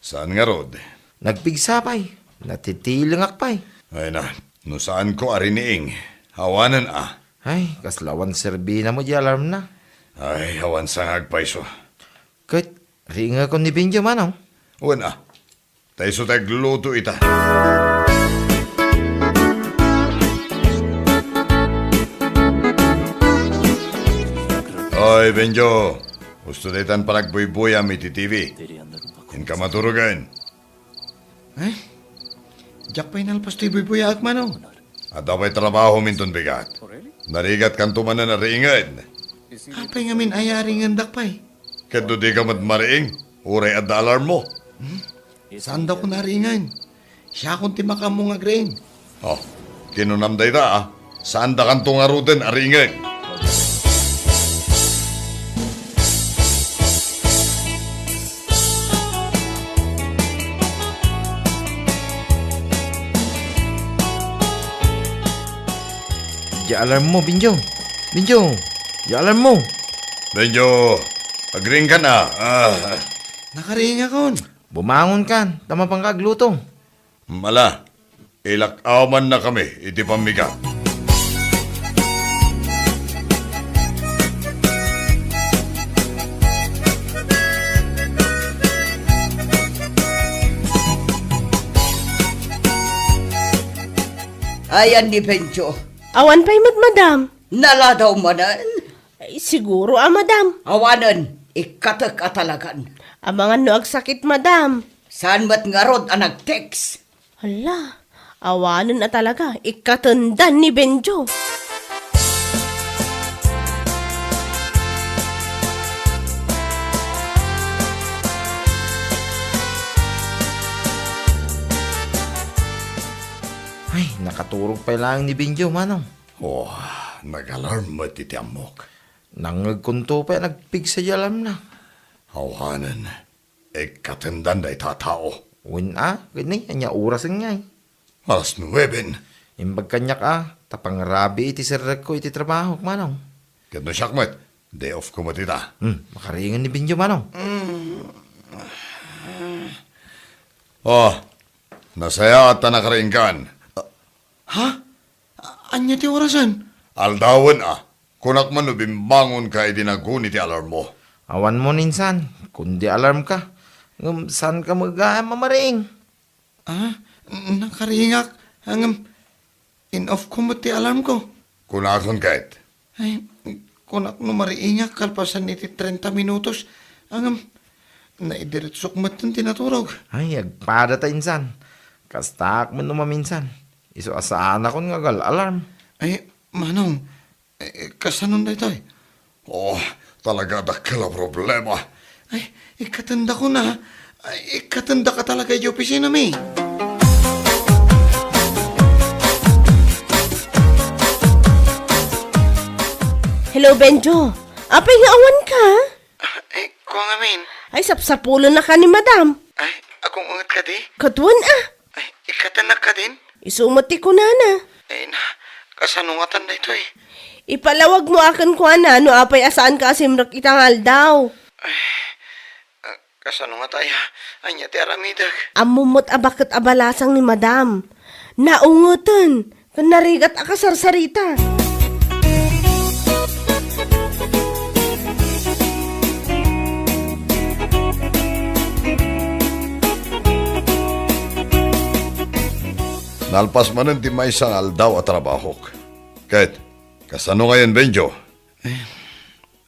Saan ngarud? Nagpigsa pay. Natitilengak pay. Ay na, no saanko a riniing, awanen a. Ay, kasla awan serbina met diay alarmna. Ay, awan sa nga agpayso. Ket, riingekon ni Benjo, Manong? Wen a. Ta isu ti agluto ita. Oy, Benjo. Husto daytan panagbuybuyam iti T V. Inka maturogen. Ay, diak pay nalpas toy buybuyaek, Manong. Adda pay trabahom inton bigat. Narigatkanto manen a riingen. Apay ngamin aya a riingendak pay? Ket no dika met mariing, uray adda alarmmo. Hmm? Saandakon a riingen. Siakon ti makaammo nga agriing. Oh, kinunam dayta, a. Saandakanto ngaruden a riingen. Diay alarmmo, Benjo. Benjo, diay alarmmo. Benjo, agriingkan a. Ah. Nakariingakon. Bumangonkan, ta mapanka agluto. Mala, ilak-amannakami iti pammigat. Ayan ni Benjo. Awan pay met, madam. Naladaw manen? Ay, siguro a, madam. Awanen, ikkatek a talagan. Amangan no agsakit, madam. Saan met ngarud a nag-text? Hala, awanen a talaga, ikkatendan ni Benjo. Turog pay laeng ni Benjo, Manong. Oh, nag-alarm met iti ammok. Nangngegkonto pay a nagpigsa ti alarmna. Awanen, ikkatendan dayta a tao. Wen a, ket ni, ania orasen ngay? Alas nueben. Imbag kaniak a, ta pangrabii ti serrekko iti trabahok, Manong. Ket no siak met, day off ko met ita. Hmm, makariingen ni Benjo, Manong. Oh, nasayaat ta nakariingkan. Ha? Ania ti orasen? Aldawen a. Kunak man no bimbangonka idi naguni ti alarmmo. Awan mo, insan, kundi alarmka. Ngem saanka met gayam a mariing. Ah, nakariingak. Ngem, in-off ko met ti alarmko. Kunakon ket. Ay, kunak no mariingak kalpasan iti trenta minutos. Ngem, naidiretsok metten ti naturog. Ay, agpadata, insan. Kastaak met no maminsan. Isu a saanakon nga agal-alarm. Ay, Manong, eh, kasanon daytoy? Oh, talaga dakkel a problema. Ay, ikkatendakon a. Ay, ikkatendaka talaga idiay opisinami. Hello, Benjo. Apay nga awanka? Ah, eh, kua ngamin. Ay, sapsapulennaka ni Madam. Ay, agung-unget kadi? Ket wen a. Ay, ikkatennak kadin? Isu met ti kunana. Ay na, kasano ngatan daytoy? Ipalawag mo a kenkuana no apay a saanka a simrek ita nga aldaw. Ay, ah, kasano ngata aya? Ania ti aramidek? Ammom met a baket a balasang ni Madam. Naungeten, ken narigat a kasarsarita. Nalpas manen ti maysa nga aldaw a trabahok. Ket, kasano ngayen, Benjo? Eh,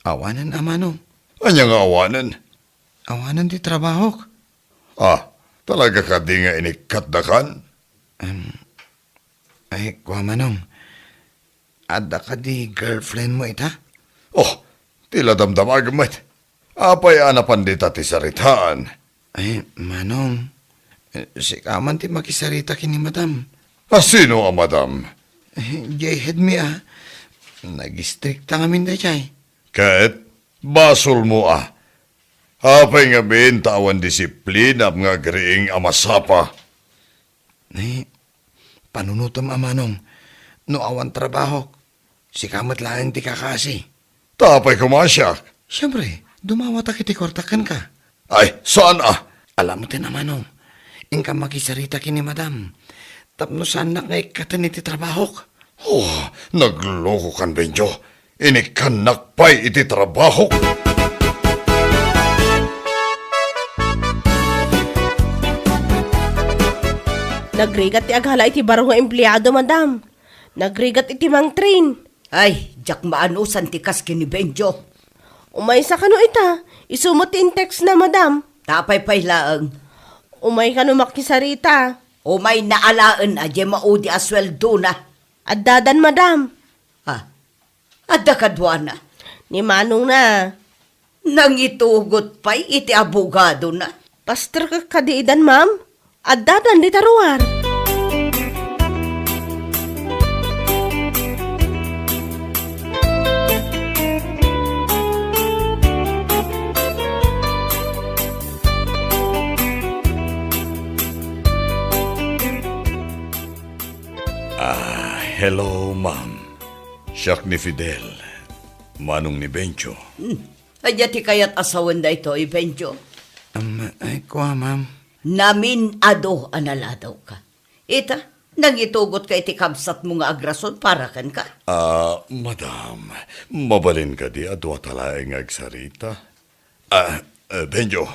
awanen, Manong. Ania nga awanen? Awanen ti trabahok. Ah, talaga kadi nga inikkatdakan? Em, ay, kua, Manong. Adda kadi girlfriend mo ita? Oh, ti la damdamagem met. Apay a napan dita ti saritaan? Ay, Manong, eh, sika man ti makisarita ken ni Madam. A sino a Madam? Eh, diay head mi a. Nag-istrikta ngamin daydiay. Ket, basolmo a. Apay ngamin ta awan disiplinam nga agriing a masapa? Eh, panunotem, Manong, no awan trabahok, sika met laeng ti kakaasi. Ta apay koma a siak? Siempre, dumawatak iti kuartak kenka. Ay, saan a? Alammo ti, Manong, inka makisarita ken ni Madam tapno saannak nga ikkaten iti trabahok. Oh, naglokokan, Benjo. Inikkannak pay iti trabahok. Nagrigat ti aghala iti baro nga empleado, Madam. Nagrigat iti mangtrain. Ay, diak maanusan ti kas ken ni Benjo. Umaysa kano ita? Isu met ti in-textna, Madam. Ta apay pay laeng? Umay kano makisarita. Umayna alaen a diay maudi a sueldona. Addadan, Madam. Ah, adda kaduana? Ni manongna. Nangitugot pay iti abogadona. Pastor ket kadi idan, ma'am? Addadan dita ruar. Ah, hello, ma'am. Siak ni Fidel, manong ni Benjo. Hmm. Ania ti kayat a sawen daytoy, Benjo? Am, ay, kua, ma'am. Namin-adu a naladawka. Ita, nangitugotka iti kabsatmo nga agrason para kenka. Ah, madam, mabalin kadi a duata laeng nga agsarita? Ah, eh, Benjo,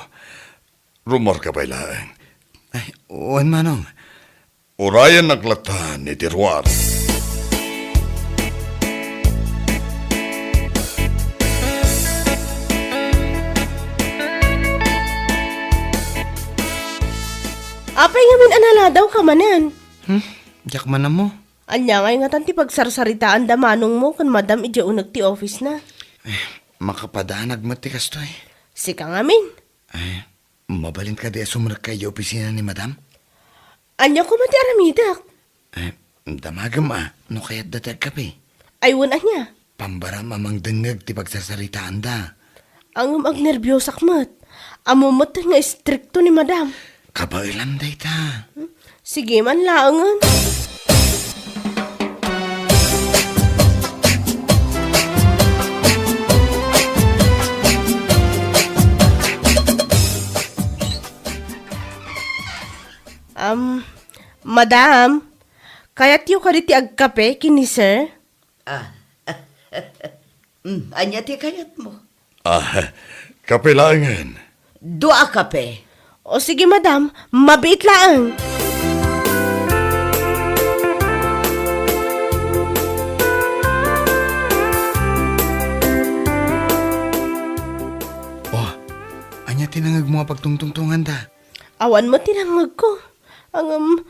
rummuarka pay laeng. Ay, wen, manong. Urayennak lattan iti ruar. Apay ngamin a naladawka manen? Hmm? Diak man ammo. Ania ngay ngatan ti pagsarsaritaanda manongmo ken madam idiay uneg ti office-na? Eh, makapadanag met ti kastoy. Sika ngamin? Eh, mabalin kadi a sumrekka idiay opisina ni madam? Ania koma ti aramidek? Eh, Damagem a, no kayatda ti agkape. Ay, wen ania? Pambaram a mangdengngeg ti pagsarsaritaanda. Ngem agnerbiosak met. Ammom met nga istrikto ni Madam. Kabaelam dayta. Hmm? Sige man laengen. Um, Madam, kayatyo kadi ti agkape ken ni Sir? Ah. Mm, ania ti kayatmo? Ah, kape laengen. Dua a kape. O sige, Madam, mabiit laeng. Oh, ania ti nangngegmo a pagtungtungtonganda? Awan met ti nangngegko. Ngem,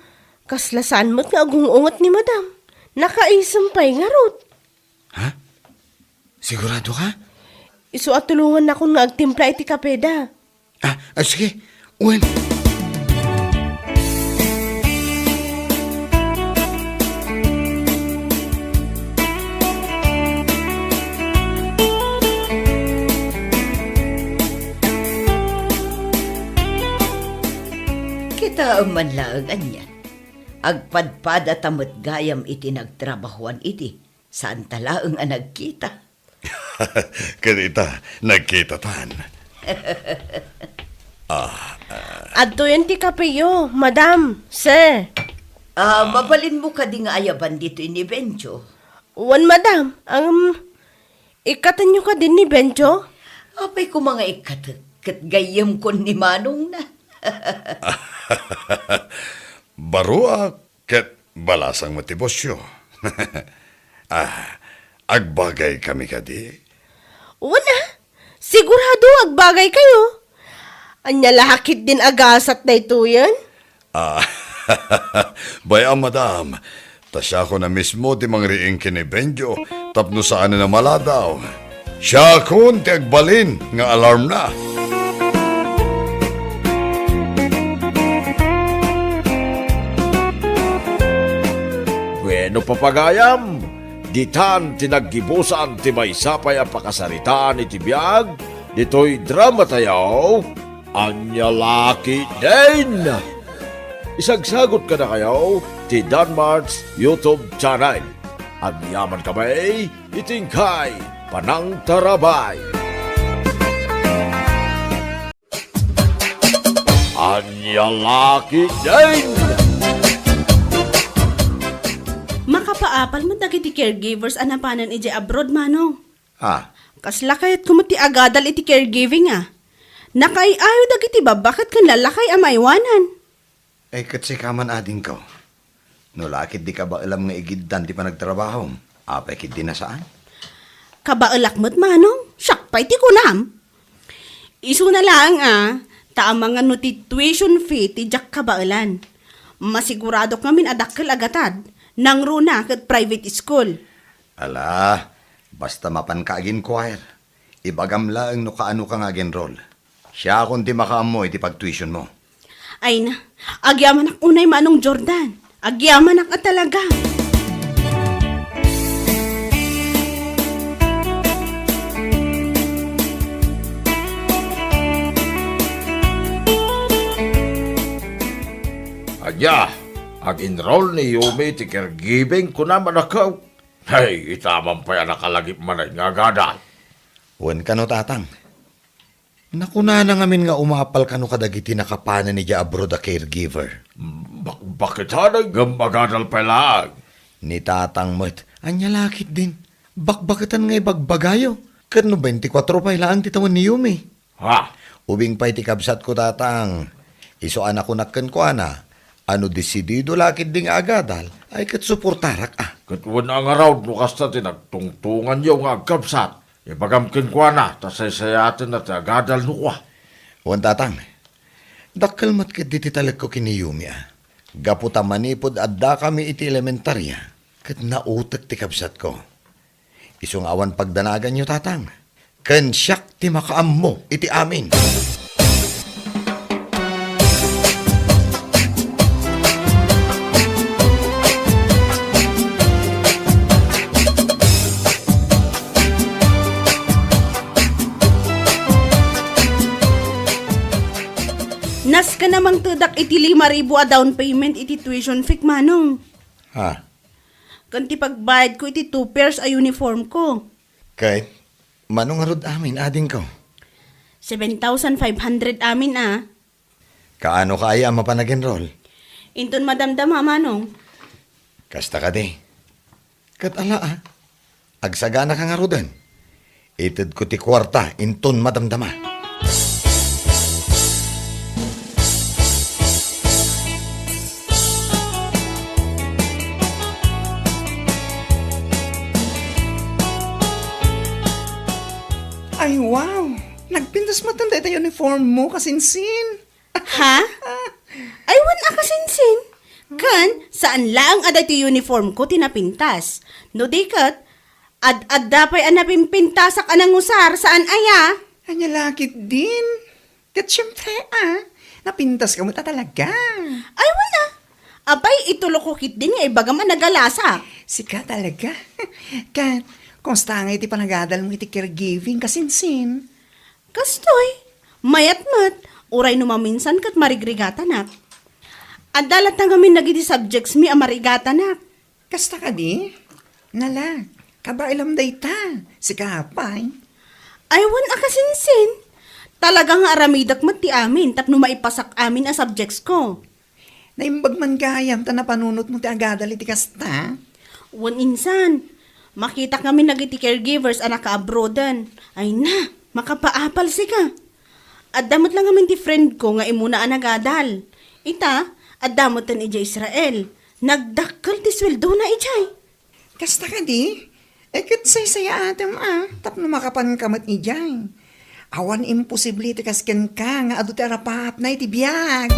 kasla saan met nga agung-unget ni Madam. Nakaisem pay ngarud. Ha? Sigurado ka? Isu a tulongannakon nga agtimpla iti kapeda. Ah, ah, sige. Wen. Kitaem man laeng ania. Agpadpadata met gayam iti nagtrabahoan idi. Saanta laeng a nagkita. Ket ita, nagkitatan. Ah, ah. Adtoyen ti kapeyo, Madam, Sir. Ah, mabalinmo kadi nga ayaban ditoy ni Benjo? Wen, Madam. Ngem, ikkatenyo kadi ni Benjo? Apay koma nga ikkatek, ket gayyemkon ni manongna. Baruak, ket balasang met ti bosyo. Ah, agbagaykami kadi? Wen a, sigurado agbagaykayo. Ania la ketdin a gasat daytoyen? Ah, bay-am, madam. Ta siakon a mismo ti mangriing ken ni Benjo tapno saanen a maladaw. Siakon ti agbalin nga alarmna. Bueno, papagayam, ditan ti naggibusan ti maysa pay a pakasaritaan iti biag ditoy dramatayo, Ania la ketdin? Isagsagot kadakayo ti Danmart's YouTube channel. Agyaman kami iti inkay panangtarabay. Ania la ketdin? Makapaapal met dagiti caregivers a napanen idiay abroad, Manong. Ah. Kasla kayatko met ti agadal iti caregiving a. Nakaay-ayo dagiti babbaket ken lallakay a maiwanan. Ay, ket sika man, adingko. No la ketdi kabaelam nga igiddan ti panagtrabahom, apay ketdi a saan? Kabaelak met, manong, siak pay ti kunam. Isuna laeng a, ta amangan no ti tuition fee ti diak kabaelan. Masiguradok ngamin a dakkel a gatad, nangruna ket private school. Ala, basta mapanka agin-inquire, ibagam laeng no kaanoka nga ag-enroll. Siakon ti makaammo iti pagtuitionmo. Ay na, agyamanak unay, Manong Jordan. Agyamanak a talaga. Ania, ag-enroll ni Yumi ti caregiving, kunam, anakko? Hey, ita man pay a nakalagip manen nga agadal. Wen kano, tatang. Nakunana ngamin nga umapal kano kadagiti nakapanen idiay abroad a caregiver. Bakbaketan ngem agadal pay laeng. Ni tatang met, ania la ketdin? Bakbaketan nga ibagbagayo. Ket no twenty-four pay laeng ti tawen ni Yumi. Ha? Ubing pay ti kabsatko, tatang. Isu a nakunak kenkuana, a no desidido la ketdi nga agadal, ay ket suportarak a. Ket wen a ngarud no kasta ti nagtungtonganyo nga agkabsat, ibagam kenkuana ta saysayatenna ti agadal no kua. Wen, tatang. Dakkel met ketdi ti talekko ken ni Yumi a. Gapu ta manipud addakami iti elementaria, ket nautek ti kabsatko. Isu nga awan pagdanaganyo, tatang, ken siak ti makaammo iti amin. Ta namangtedak iti lima ribu a down payment iti tuition fee, Manong. Ha? Ken ti pagbayadko iti two pairs a uniform ko. Ket, mano ngarud amin, adingko? Seven thousand five hundred amin a. Kaano ka aya a mapan ag-enroll? Inton madamdama, Manong. Kasta kadi. Ket ala, a. Agsagana ka ngaruden. Itedko ti kuarta inton madamdama. Ay, wow! Nagpintas met dayta uniform mo, kasinsin. Ha? Ay, wen a kasinsin. Ken, saan laeng a daytoy uniform ko ti napintas. No di ket, ad-adda pay a napimpintasak a nangusar, saan aya? Ania la ketdin? Ket siempre, a, napintaska met a talaga. Ay, wen a. Apay, itulo ko ketdin nga ibagam a nagalasak. Sika talaga. Ket, kumusta ngay ti panagadal mo iti caregiving, kasinsin? Kastoy, mayat met, uray no maminsan ket marigrigatanak. Adda latta ngamin dagiti subjects mi a marigatanak. Kasta kadi? Nala, kabaelam dayta. Sika pay? Ay, wen a kasinsin. Talaga nga aramidek met ti amin tapno maipasak amin a subjects ko. Naimbag man gayam ta napanunot mo ti agadal iti kasta? Wen insan, makitak ngamin dagiti caregivers a nakaabroaden. Ay na, makapaapal sika. Adda met la ngamin ti friend ko nga immuna a nagadal. Ita, adda metten idiay Israel. Nagdakkel ti sueldona idiay. Kasta kadi? E ket saysayaatem a, tapno makapanka met idiay. Awan imposible ti kas kenka nga adu ti arapaapna iti biag.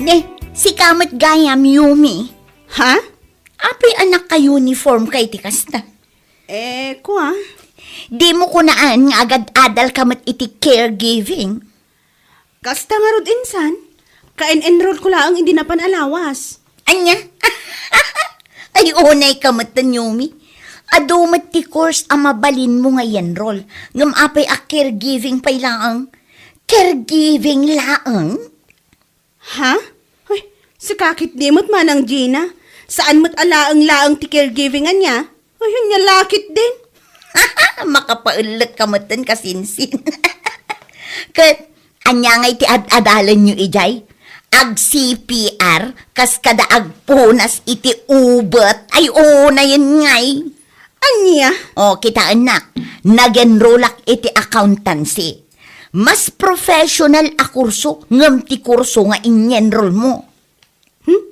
Ne, sika met gayam, Yumi. Ha? Apay a naka-uniform ka iti kasta? Eh, kua? Dimo kunaan nga agad-adal ka met iti caregiving? Kasta ngarud insan, ka-en-enroll ko laeng idi napan a lawas. Ania? Ay, unay ka met, Yumi. Adu met ti course a mabalinmo nga i-enroll. Ngem apay a caregiving pay laeng? Caregiving laeng? Ha? Ay, sika ketdi met, Manang Gina. Saan met a laeng-laeng ti caregiving ania? Ay, ania la ketdin? Makapaellek ka metten, kasinsin. Ket, ania ngay ti ad-adalenyo idiay? Ag-C P R, kas kada agpunas iti ubet. Ay, unayen ngay. Ania? O, kitaennak, nag-enrollak iti accountancy. Mas professional a kurso ngem ti kurso nga in-enroll mo. Hmm?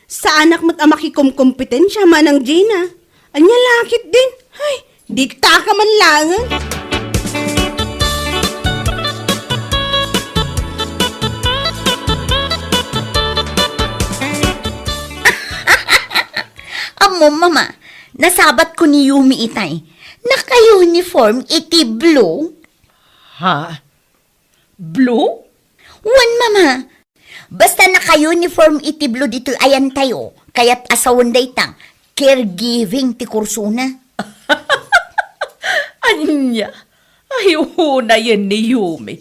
Saanak met a makikomkompetensia, Manang Gina. Ania la ketdin? Ay, ditaka man laeng. Ammom, Mama, nasabatko ni Yumi itay. Naka-uniform iti blue. Ha? Blue? Wen, Mama. Basta naka-uniform iti blue ditoy ayantayo, kayat a sawen dayta, caregiving ti kursona. Ania? Ay, unayen ni Yumi.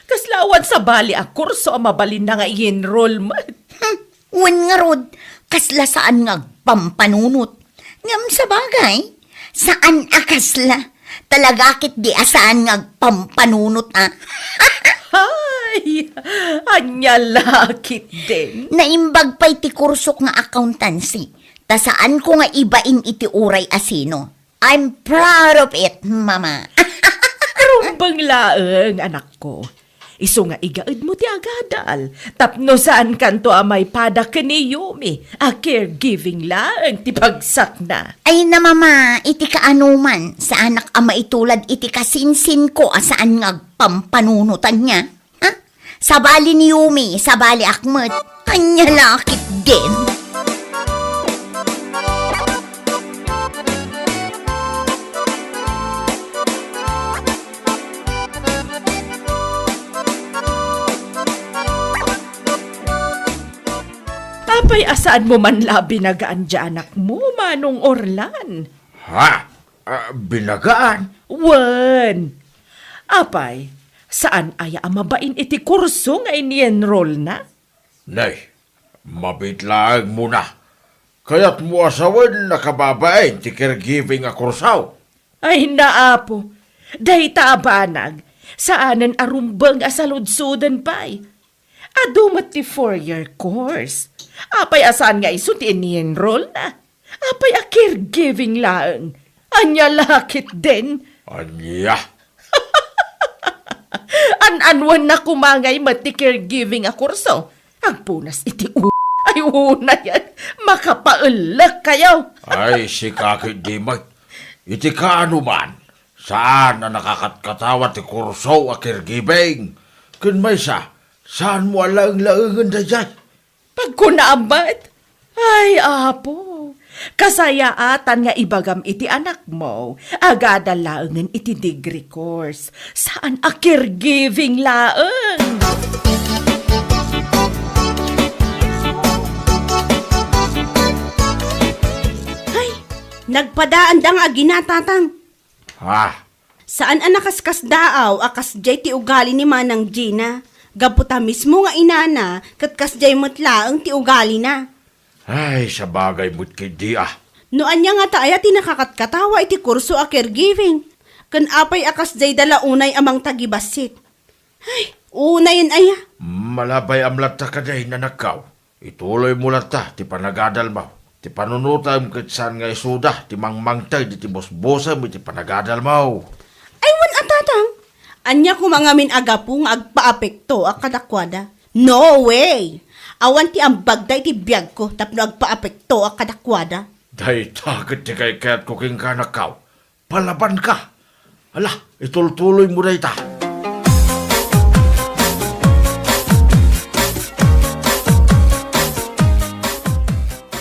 Kasla awan sabali a kurso a mabalinna nga i-enroll met. Hmm, wen ngarud, kasla saan nga agpampanunot. Ngem sabagay, saan a kasla. Talaga ketdi a saan nga agpampanunot, a. Ay, ania la ketdin? Naimbag pay ti kursok nga accountancy, ta saanko nga ibain iti uray a sino. I'm proud of it, Mama. Rumbeng laeng, anakko. Isu nga igaedmo ti agadal, tapno saankanto a maipada ken ni Yumi a caregiving laeng ti pagsakna. Ay na, Mama, iti kaanoman, saanak a maitulad iti kasinsinko a saan nga agpampanunotan niya. Ha? Sabali ni Yumi, sabaliak met. Ania la ketdin? Apay a saanmo man la binagaan diay anakmo, Manong Orlan? Ha? Ah, binagaan? Wen. Apay, saan aya a mabain iti kurso nga ini-enrollna? Nay, mabiit laeng muna. Kayatmo a sawen a kababain ti caregiving a kurso? Ay, naapo. Dayta a banag, saanen a rumbeng a saludsoden pay. Adu met ti four-year course. Apay a saan nga isu ti ini-enrollna? Apay a caregiving laeng? Ania la ketdin? Ania? An-anwanna koma ngay met ti caregiving a kurso. Agpunas iti u-, ay, unayen, makapaellek kayo. Ay, sika ketdi met. Iti kaano man, saan a nakakatkatawa ti kurso a caregiving. Ken maysa, saanmo a laeng-laengen daydiay. Pagkunaam met, ay, Apo, kasayaatan nga ibagam iti anakmo, agadal laengen iti degree course, saan a caregiving laeng. Ay, nagpadaanda nga agina, Tatang. Ha? Saan a nakaskasdaaw a kasdiay ti ugali ni Manang Gina, gapu ta mismo nga inana ket kasdiay met laeng ti ugalina. Ay, sabagay met ketdi a. No ania ngata aya ti nakakatkatawa iti kurso a caregiving, ken apay a kasdiay da la unay a mangtagibassit? Ay, unayen aya. Malabay-am latta kadi, nanakkaw. Ituloymo latta ti panagadalmo. Ti panunotem ket saan nga isuda ti mangmangted iti busbusem iti panagadalmo. Ay, wen a, Tatang. Ania koma ngamin a gapu nga agpaapektoak kadakuada? No way! Awan ti ambagda iti biagko tapno agpaapektoak kadakuada. Dayta ket ti kaykayatko kenka, nakkaw. Palabanka. Ala, itultuloymo dayta.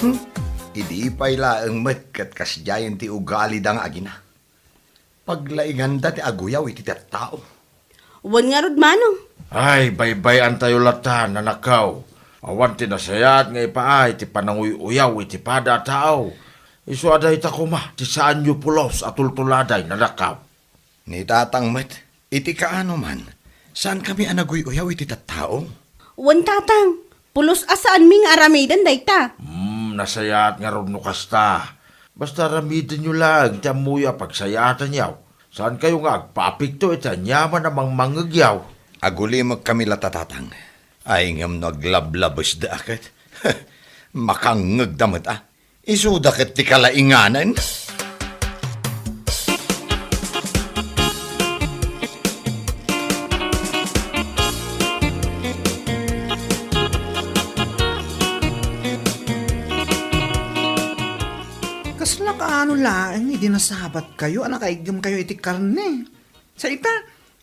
Hmm? Idi pay laeng met ket kasdiayen ti ugalida nga agina. Paglainganda ti aguyaw iti tattao. Wen ngarud, Manong. Ay, baybay-antayo latta, nanakkaw. Awan ti nasayaat nga ipaay ti pananguy-uyaw iti pada a tao. Isu a dayta koma ti saanyo pulos a tultuladay, nanakkaw. Ni Tatang met, iti kaano man, saankami a naguy-uyaw iti tattao? Wen, Tatang, pulos a saanmi nga aramiden dayta. Hmm, nasayaat ngarud no kasta. Basta aramidenyo laeng ti ammoyo a pagsayaatanyo. Saankayo nga agpaapekto iti aniaman a mangmangngegyo. Agulimekkami latta, Tatang. Ay, ngem no aglablabesda a ket, makangngegda met a. Isuda ket ti kalainganan. Kasla kaano laeng idi nasabatkayo a nakaiggemkayo iti karne? Sa ita,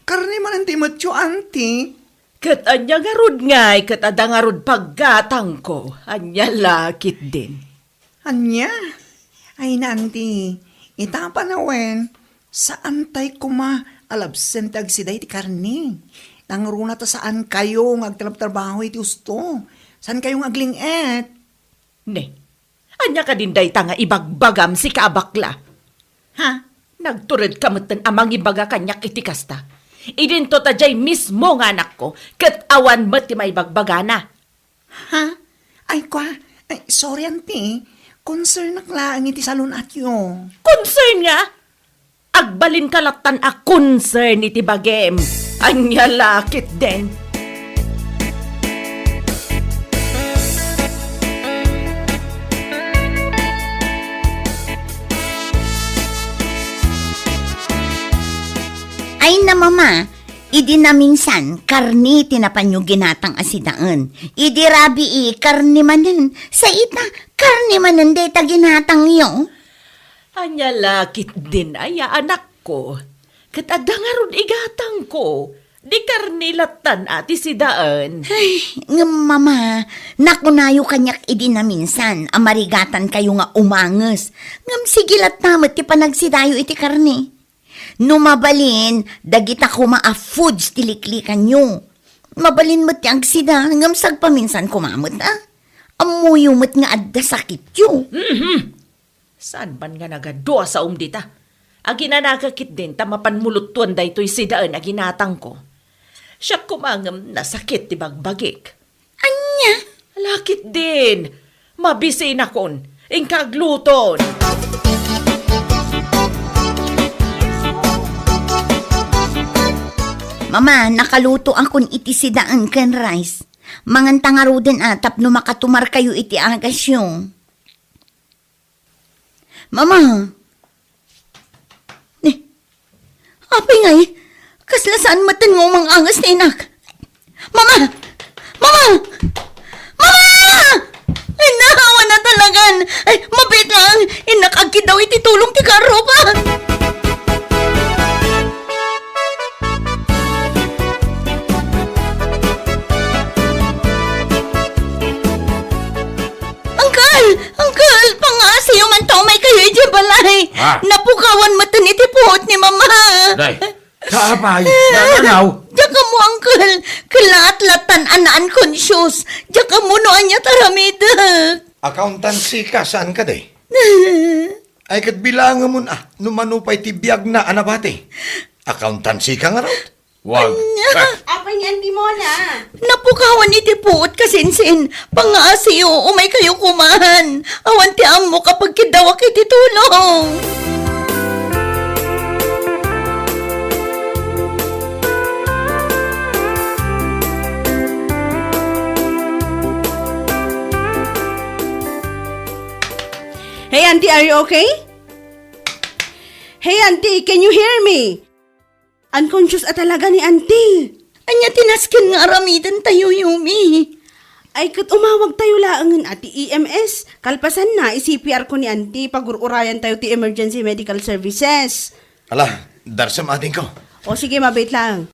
karne manen ti imetyo, anti? Ket ania ngarud ngay ket adda ngarud paggatangko? Ania la ketdin? Ania? Ay, nanti, ita panawen, saantay koma a labsen ti agsida iti karne. Nangruna ta saankayo nga agtrabtrabaho iti usto. Saankayo nga agling-et. Ne, ania kadin dayta nga ibagbagam, sika a bakla? Ha? Nagturedka metten a mangibaga kaniak iti kasta. Idinto ta diay mismo nga anakko, ket awan met ti maibagbagana. Ha? Ay, kwa, ay, sorry, anti. Concernak laeng iti salun-atyo. Concern nga? Agbalinka lattan a concern iti bagim. Ania la ketdin? Ay, na, Mama, idi naminsan, karne ti napanyo ginatang a sidaen. Idi rabii, karne manen. Sa ita, karne manen dayta ginatangyo. Ania la ketdin aya, anakko? Ket adda ngarud igatangko, di karne lattan a ti sidaen. Ay, ngem, Mama, nakunayo kaniak idi naminsan a marigatankayo nga umanges. Ngem sige latta met ti panagsidayo iti karne. No mabalin, dagita koma a foods ti liklikanyo. Mabalin met ti agsida, ngem sagpaminsan koma met, a? Ammoyo met nga adda sakityo. Mhm. Saan man nga nagadua sa um dita? Aginanaga ketdin ta mapan muluttuan daytoy sidaen a ginatangko. Siak koma ngem nasakit ti bagbagik. Ania? Ala ketdin. Mabisinakon. Inka agluton. Mama, nakalutoakon iti sidaen ken rice. Manganta ngaruden a tapno makatumarkayo iti agasyo. Mama! Ni, apay ngay, kasla saan metten nga umang-angas ni inak? Mama! Mama! Mama! Ay, naawa na talagan! Ay, mabiit lang! Innak agkidaw iti tulong ti karruba! Uncle! Uncle! Pangaasiyo man ta umaykayo idiay balay! Ah! Napukawan metten iti puot ni Mama! Day, kaapay, nananaw? Diak ammo, Uncle! Kelaat lattan a na-unconscious! Diak ammo no aniat aramidek! Accountancy ka, saan ka, day? Ay, ket bilangemon, ah, no mano pay ti biagna a nabati. Accountancy ka ngarud? Wag. Ania? Apay ni Auntie Mona? Napukawan iti puot, kasinsin. Pangaasiyo, umaykayo koman. Awan ti ammok a pagkiddawak iti tulong. Hey, Auntie, are you okay? Hey, Auntie, can you hear me? Unconscious a talaga ni Auntie. Ania ti nasken nga aramidentayo, Yumi? Ay, ket umawagtayo laengen a ti E M S. Kalpasanna, i-C P R ko ni Auntie, pagur-urayantayo ti emergency medical services. Ala, darsem, adingko. O, sige, mabiit lang.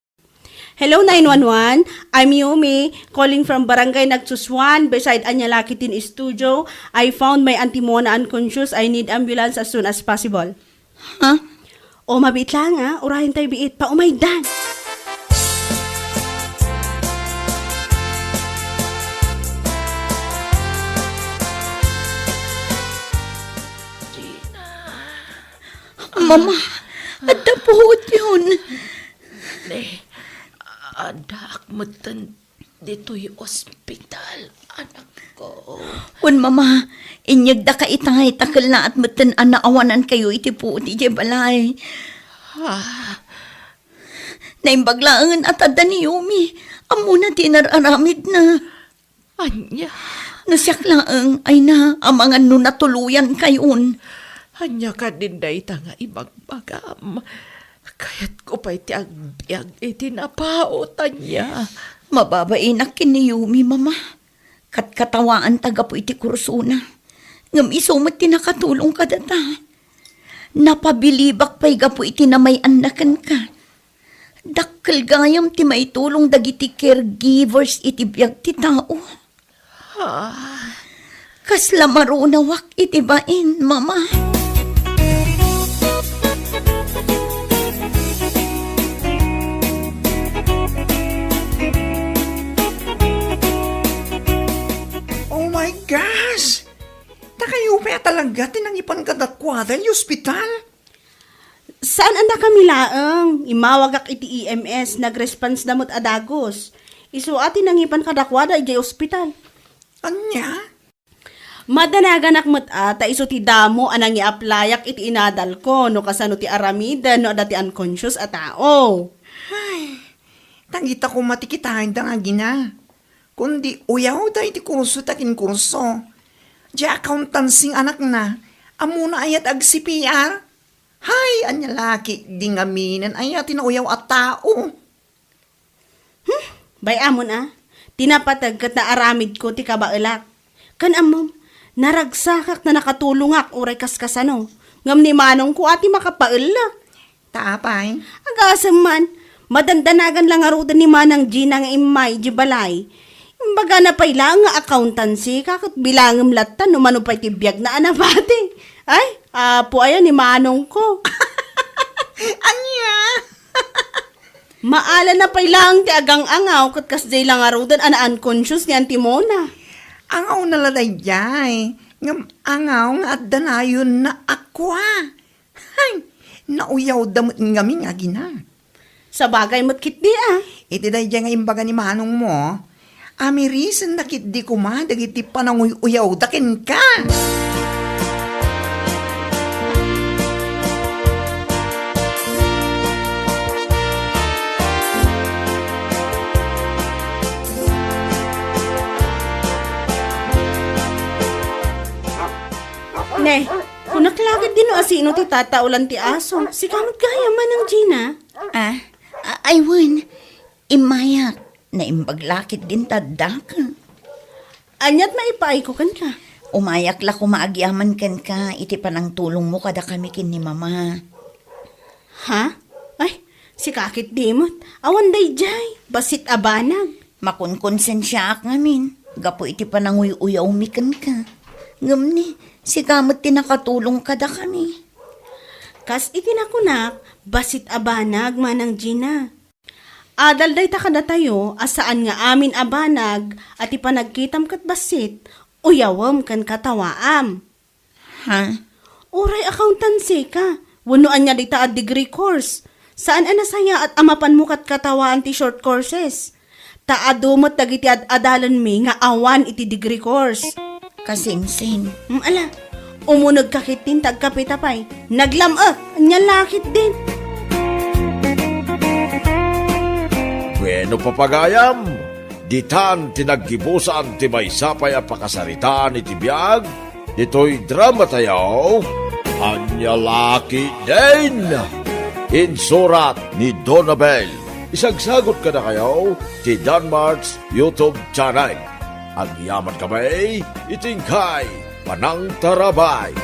Hello, nine one one. I'm Yumi, calling from Barangay Nagsusuan, beside Anyalaki Teen Studio. I found my Auntie Mona unconscious. I need ambulance as soon as possible. Ha? O, mabiit lang, ah. Urayan tayo biit. Paumaydan. Gina. Mama, adda puot yun. Ne, addaak metten ditoy ospital, anakko. Wen, Mama, inyegdaka itay ta kellaat metten a naawanankayo iti puot idiay balay. Ah. Naimbag laengen a ta adda ni Yumi. Ammona ti inar-aramidna. Ania? No siak laeng, ay na, amangan no natuloyankayon. Ania kadin dayta nga ibagbagam? Kayatko pay ti agbiag iti napaut, ania? Mababainak ken ni Yumi, Mama. Katkatawaanta gapu iti kursona. Ngem isu met ti nakatulong kadata. Napabilibak pay gapu iti namay-anna kenka. Dakkel gayam ti maitulong dagiti caregivers iti biag ti tao. Ah. Kasla marunawak iti bain, Mama. Oh my gosh! Ta kayo pay a talaga ti nangipan kadakuada iti ospital? Saan a nakami laeng. Immawagak iti E M S, nag-response da met a dagus. Isu a ti nangipan kadakuada idiay ospital. Ania? Madanaganak met a ta isu ti damo a nangiaplayak iti inadalko no kasano ti aramiden no adda ti unconscious a tao. Ay, tagita koma ti kitaenda nga agina. Kundi uyawda iti kurso ta kinkurso. Diay accountancy nga anakna, ammona aya ti ag-C P R? Hay, ania la ketdi ngamin aya ti nauyaw a tao? Hmm, bay-amon a, ti napateg ket naaramidko ti kabaelak. Ken ammom, naragsakak ta nakatulongak uray kaskasano, ngem ni manongko a ti makapaellek. Ta apay? Agasem man, madandanagan la ngaruden ni Manang Gina nga immay idiay balay. Imbagana pay laeng nga accountancy ka ket bilangem latta no mano pay ti biagna a nabati. Ay, apo aya ni manongko. Ania? Maalana pay laeng ti agang-angaw ket kasdiay la ngaruden a na-unconscious ni Auntie Mona. Angawna la daydiay, ngem angaw nga adda nayonna a kua. Hay, nauyawda met ngamin nga agina. Sabagay met ketdi a. Iti daydiay nga imbaga ni manongmo, amirisenna ketdi koma dagiti pananguy-uyawda kenka. Ne, kunak la ketdi no asino ti tataulan ti aso. Sika met gayam, Manang Gina. Ah, a-, ay wen, immayak. Naimbag la ketdin ti addaka. Ania ti maipaayko kenka? Umayak la koma agyaman kenka iti panangtulongmo kadakami ken ni Mama. Ha? Ay, sika ketdi met. Awan daydiay. Bassit a banag. Makonkonsensiaak ngamin gapu iti pananguy-uyawmi kenka. Ngem ni, sika met ti nakatulong kadakami. Kas iti nakunak, bassit a banag, Manang Gina. Adal dayta kadatayo a saan nga amin a banag a ti panagkitam ket bassit, uyawem ken katawaam. Ha? Uray accountancy ka, wenno ania dayta a degree course. Saan a nasayaat a mapanmo ket katawaan ti short courses. Ta adu met dagiti ad-adalenmi nga awan iti degree course. Kasinsin. Mm, ala, umunegka ketdin ta agkapita pay. Naglam-ek, ania la ketdin. Bueno, papagayam, ditan ti naggibusan ti maysa pay a pakasaritaan iti biag ditoy dramatayo, Ania la ketdin. Insurat ni Donabel. Isagsagut kadakayo ti Danmart's YouTube channel. Agyaman kami iti inkay panangtarabay.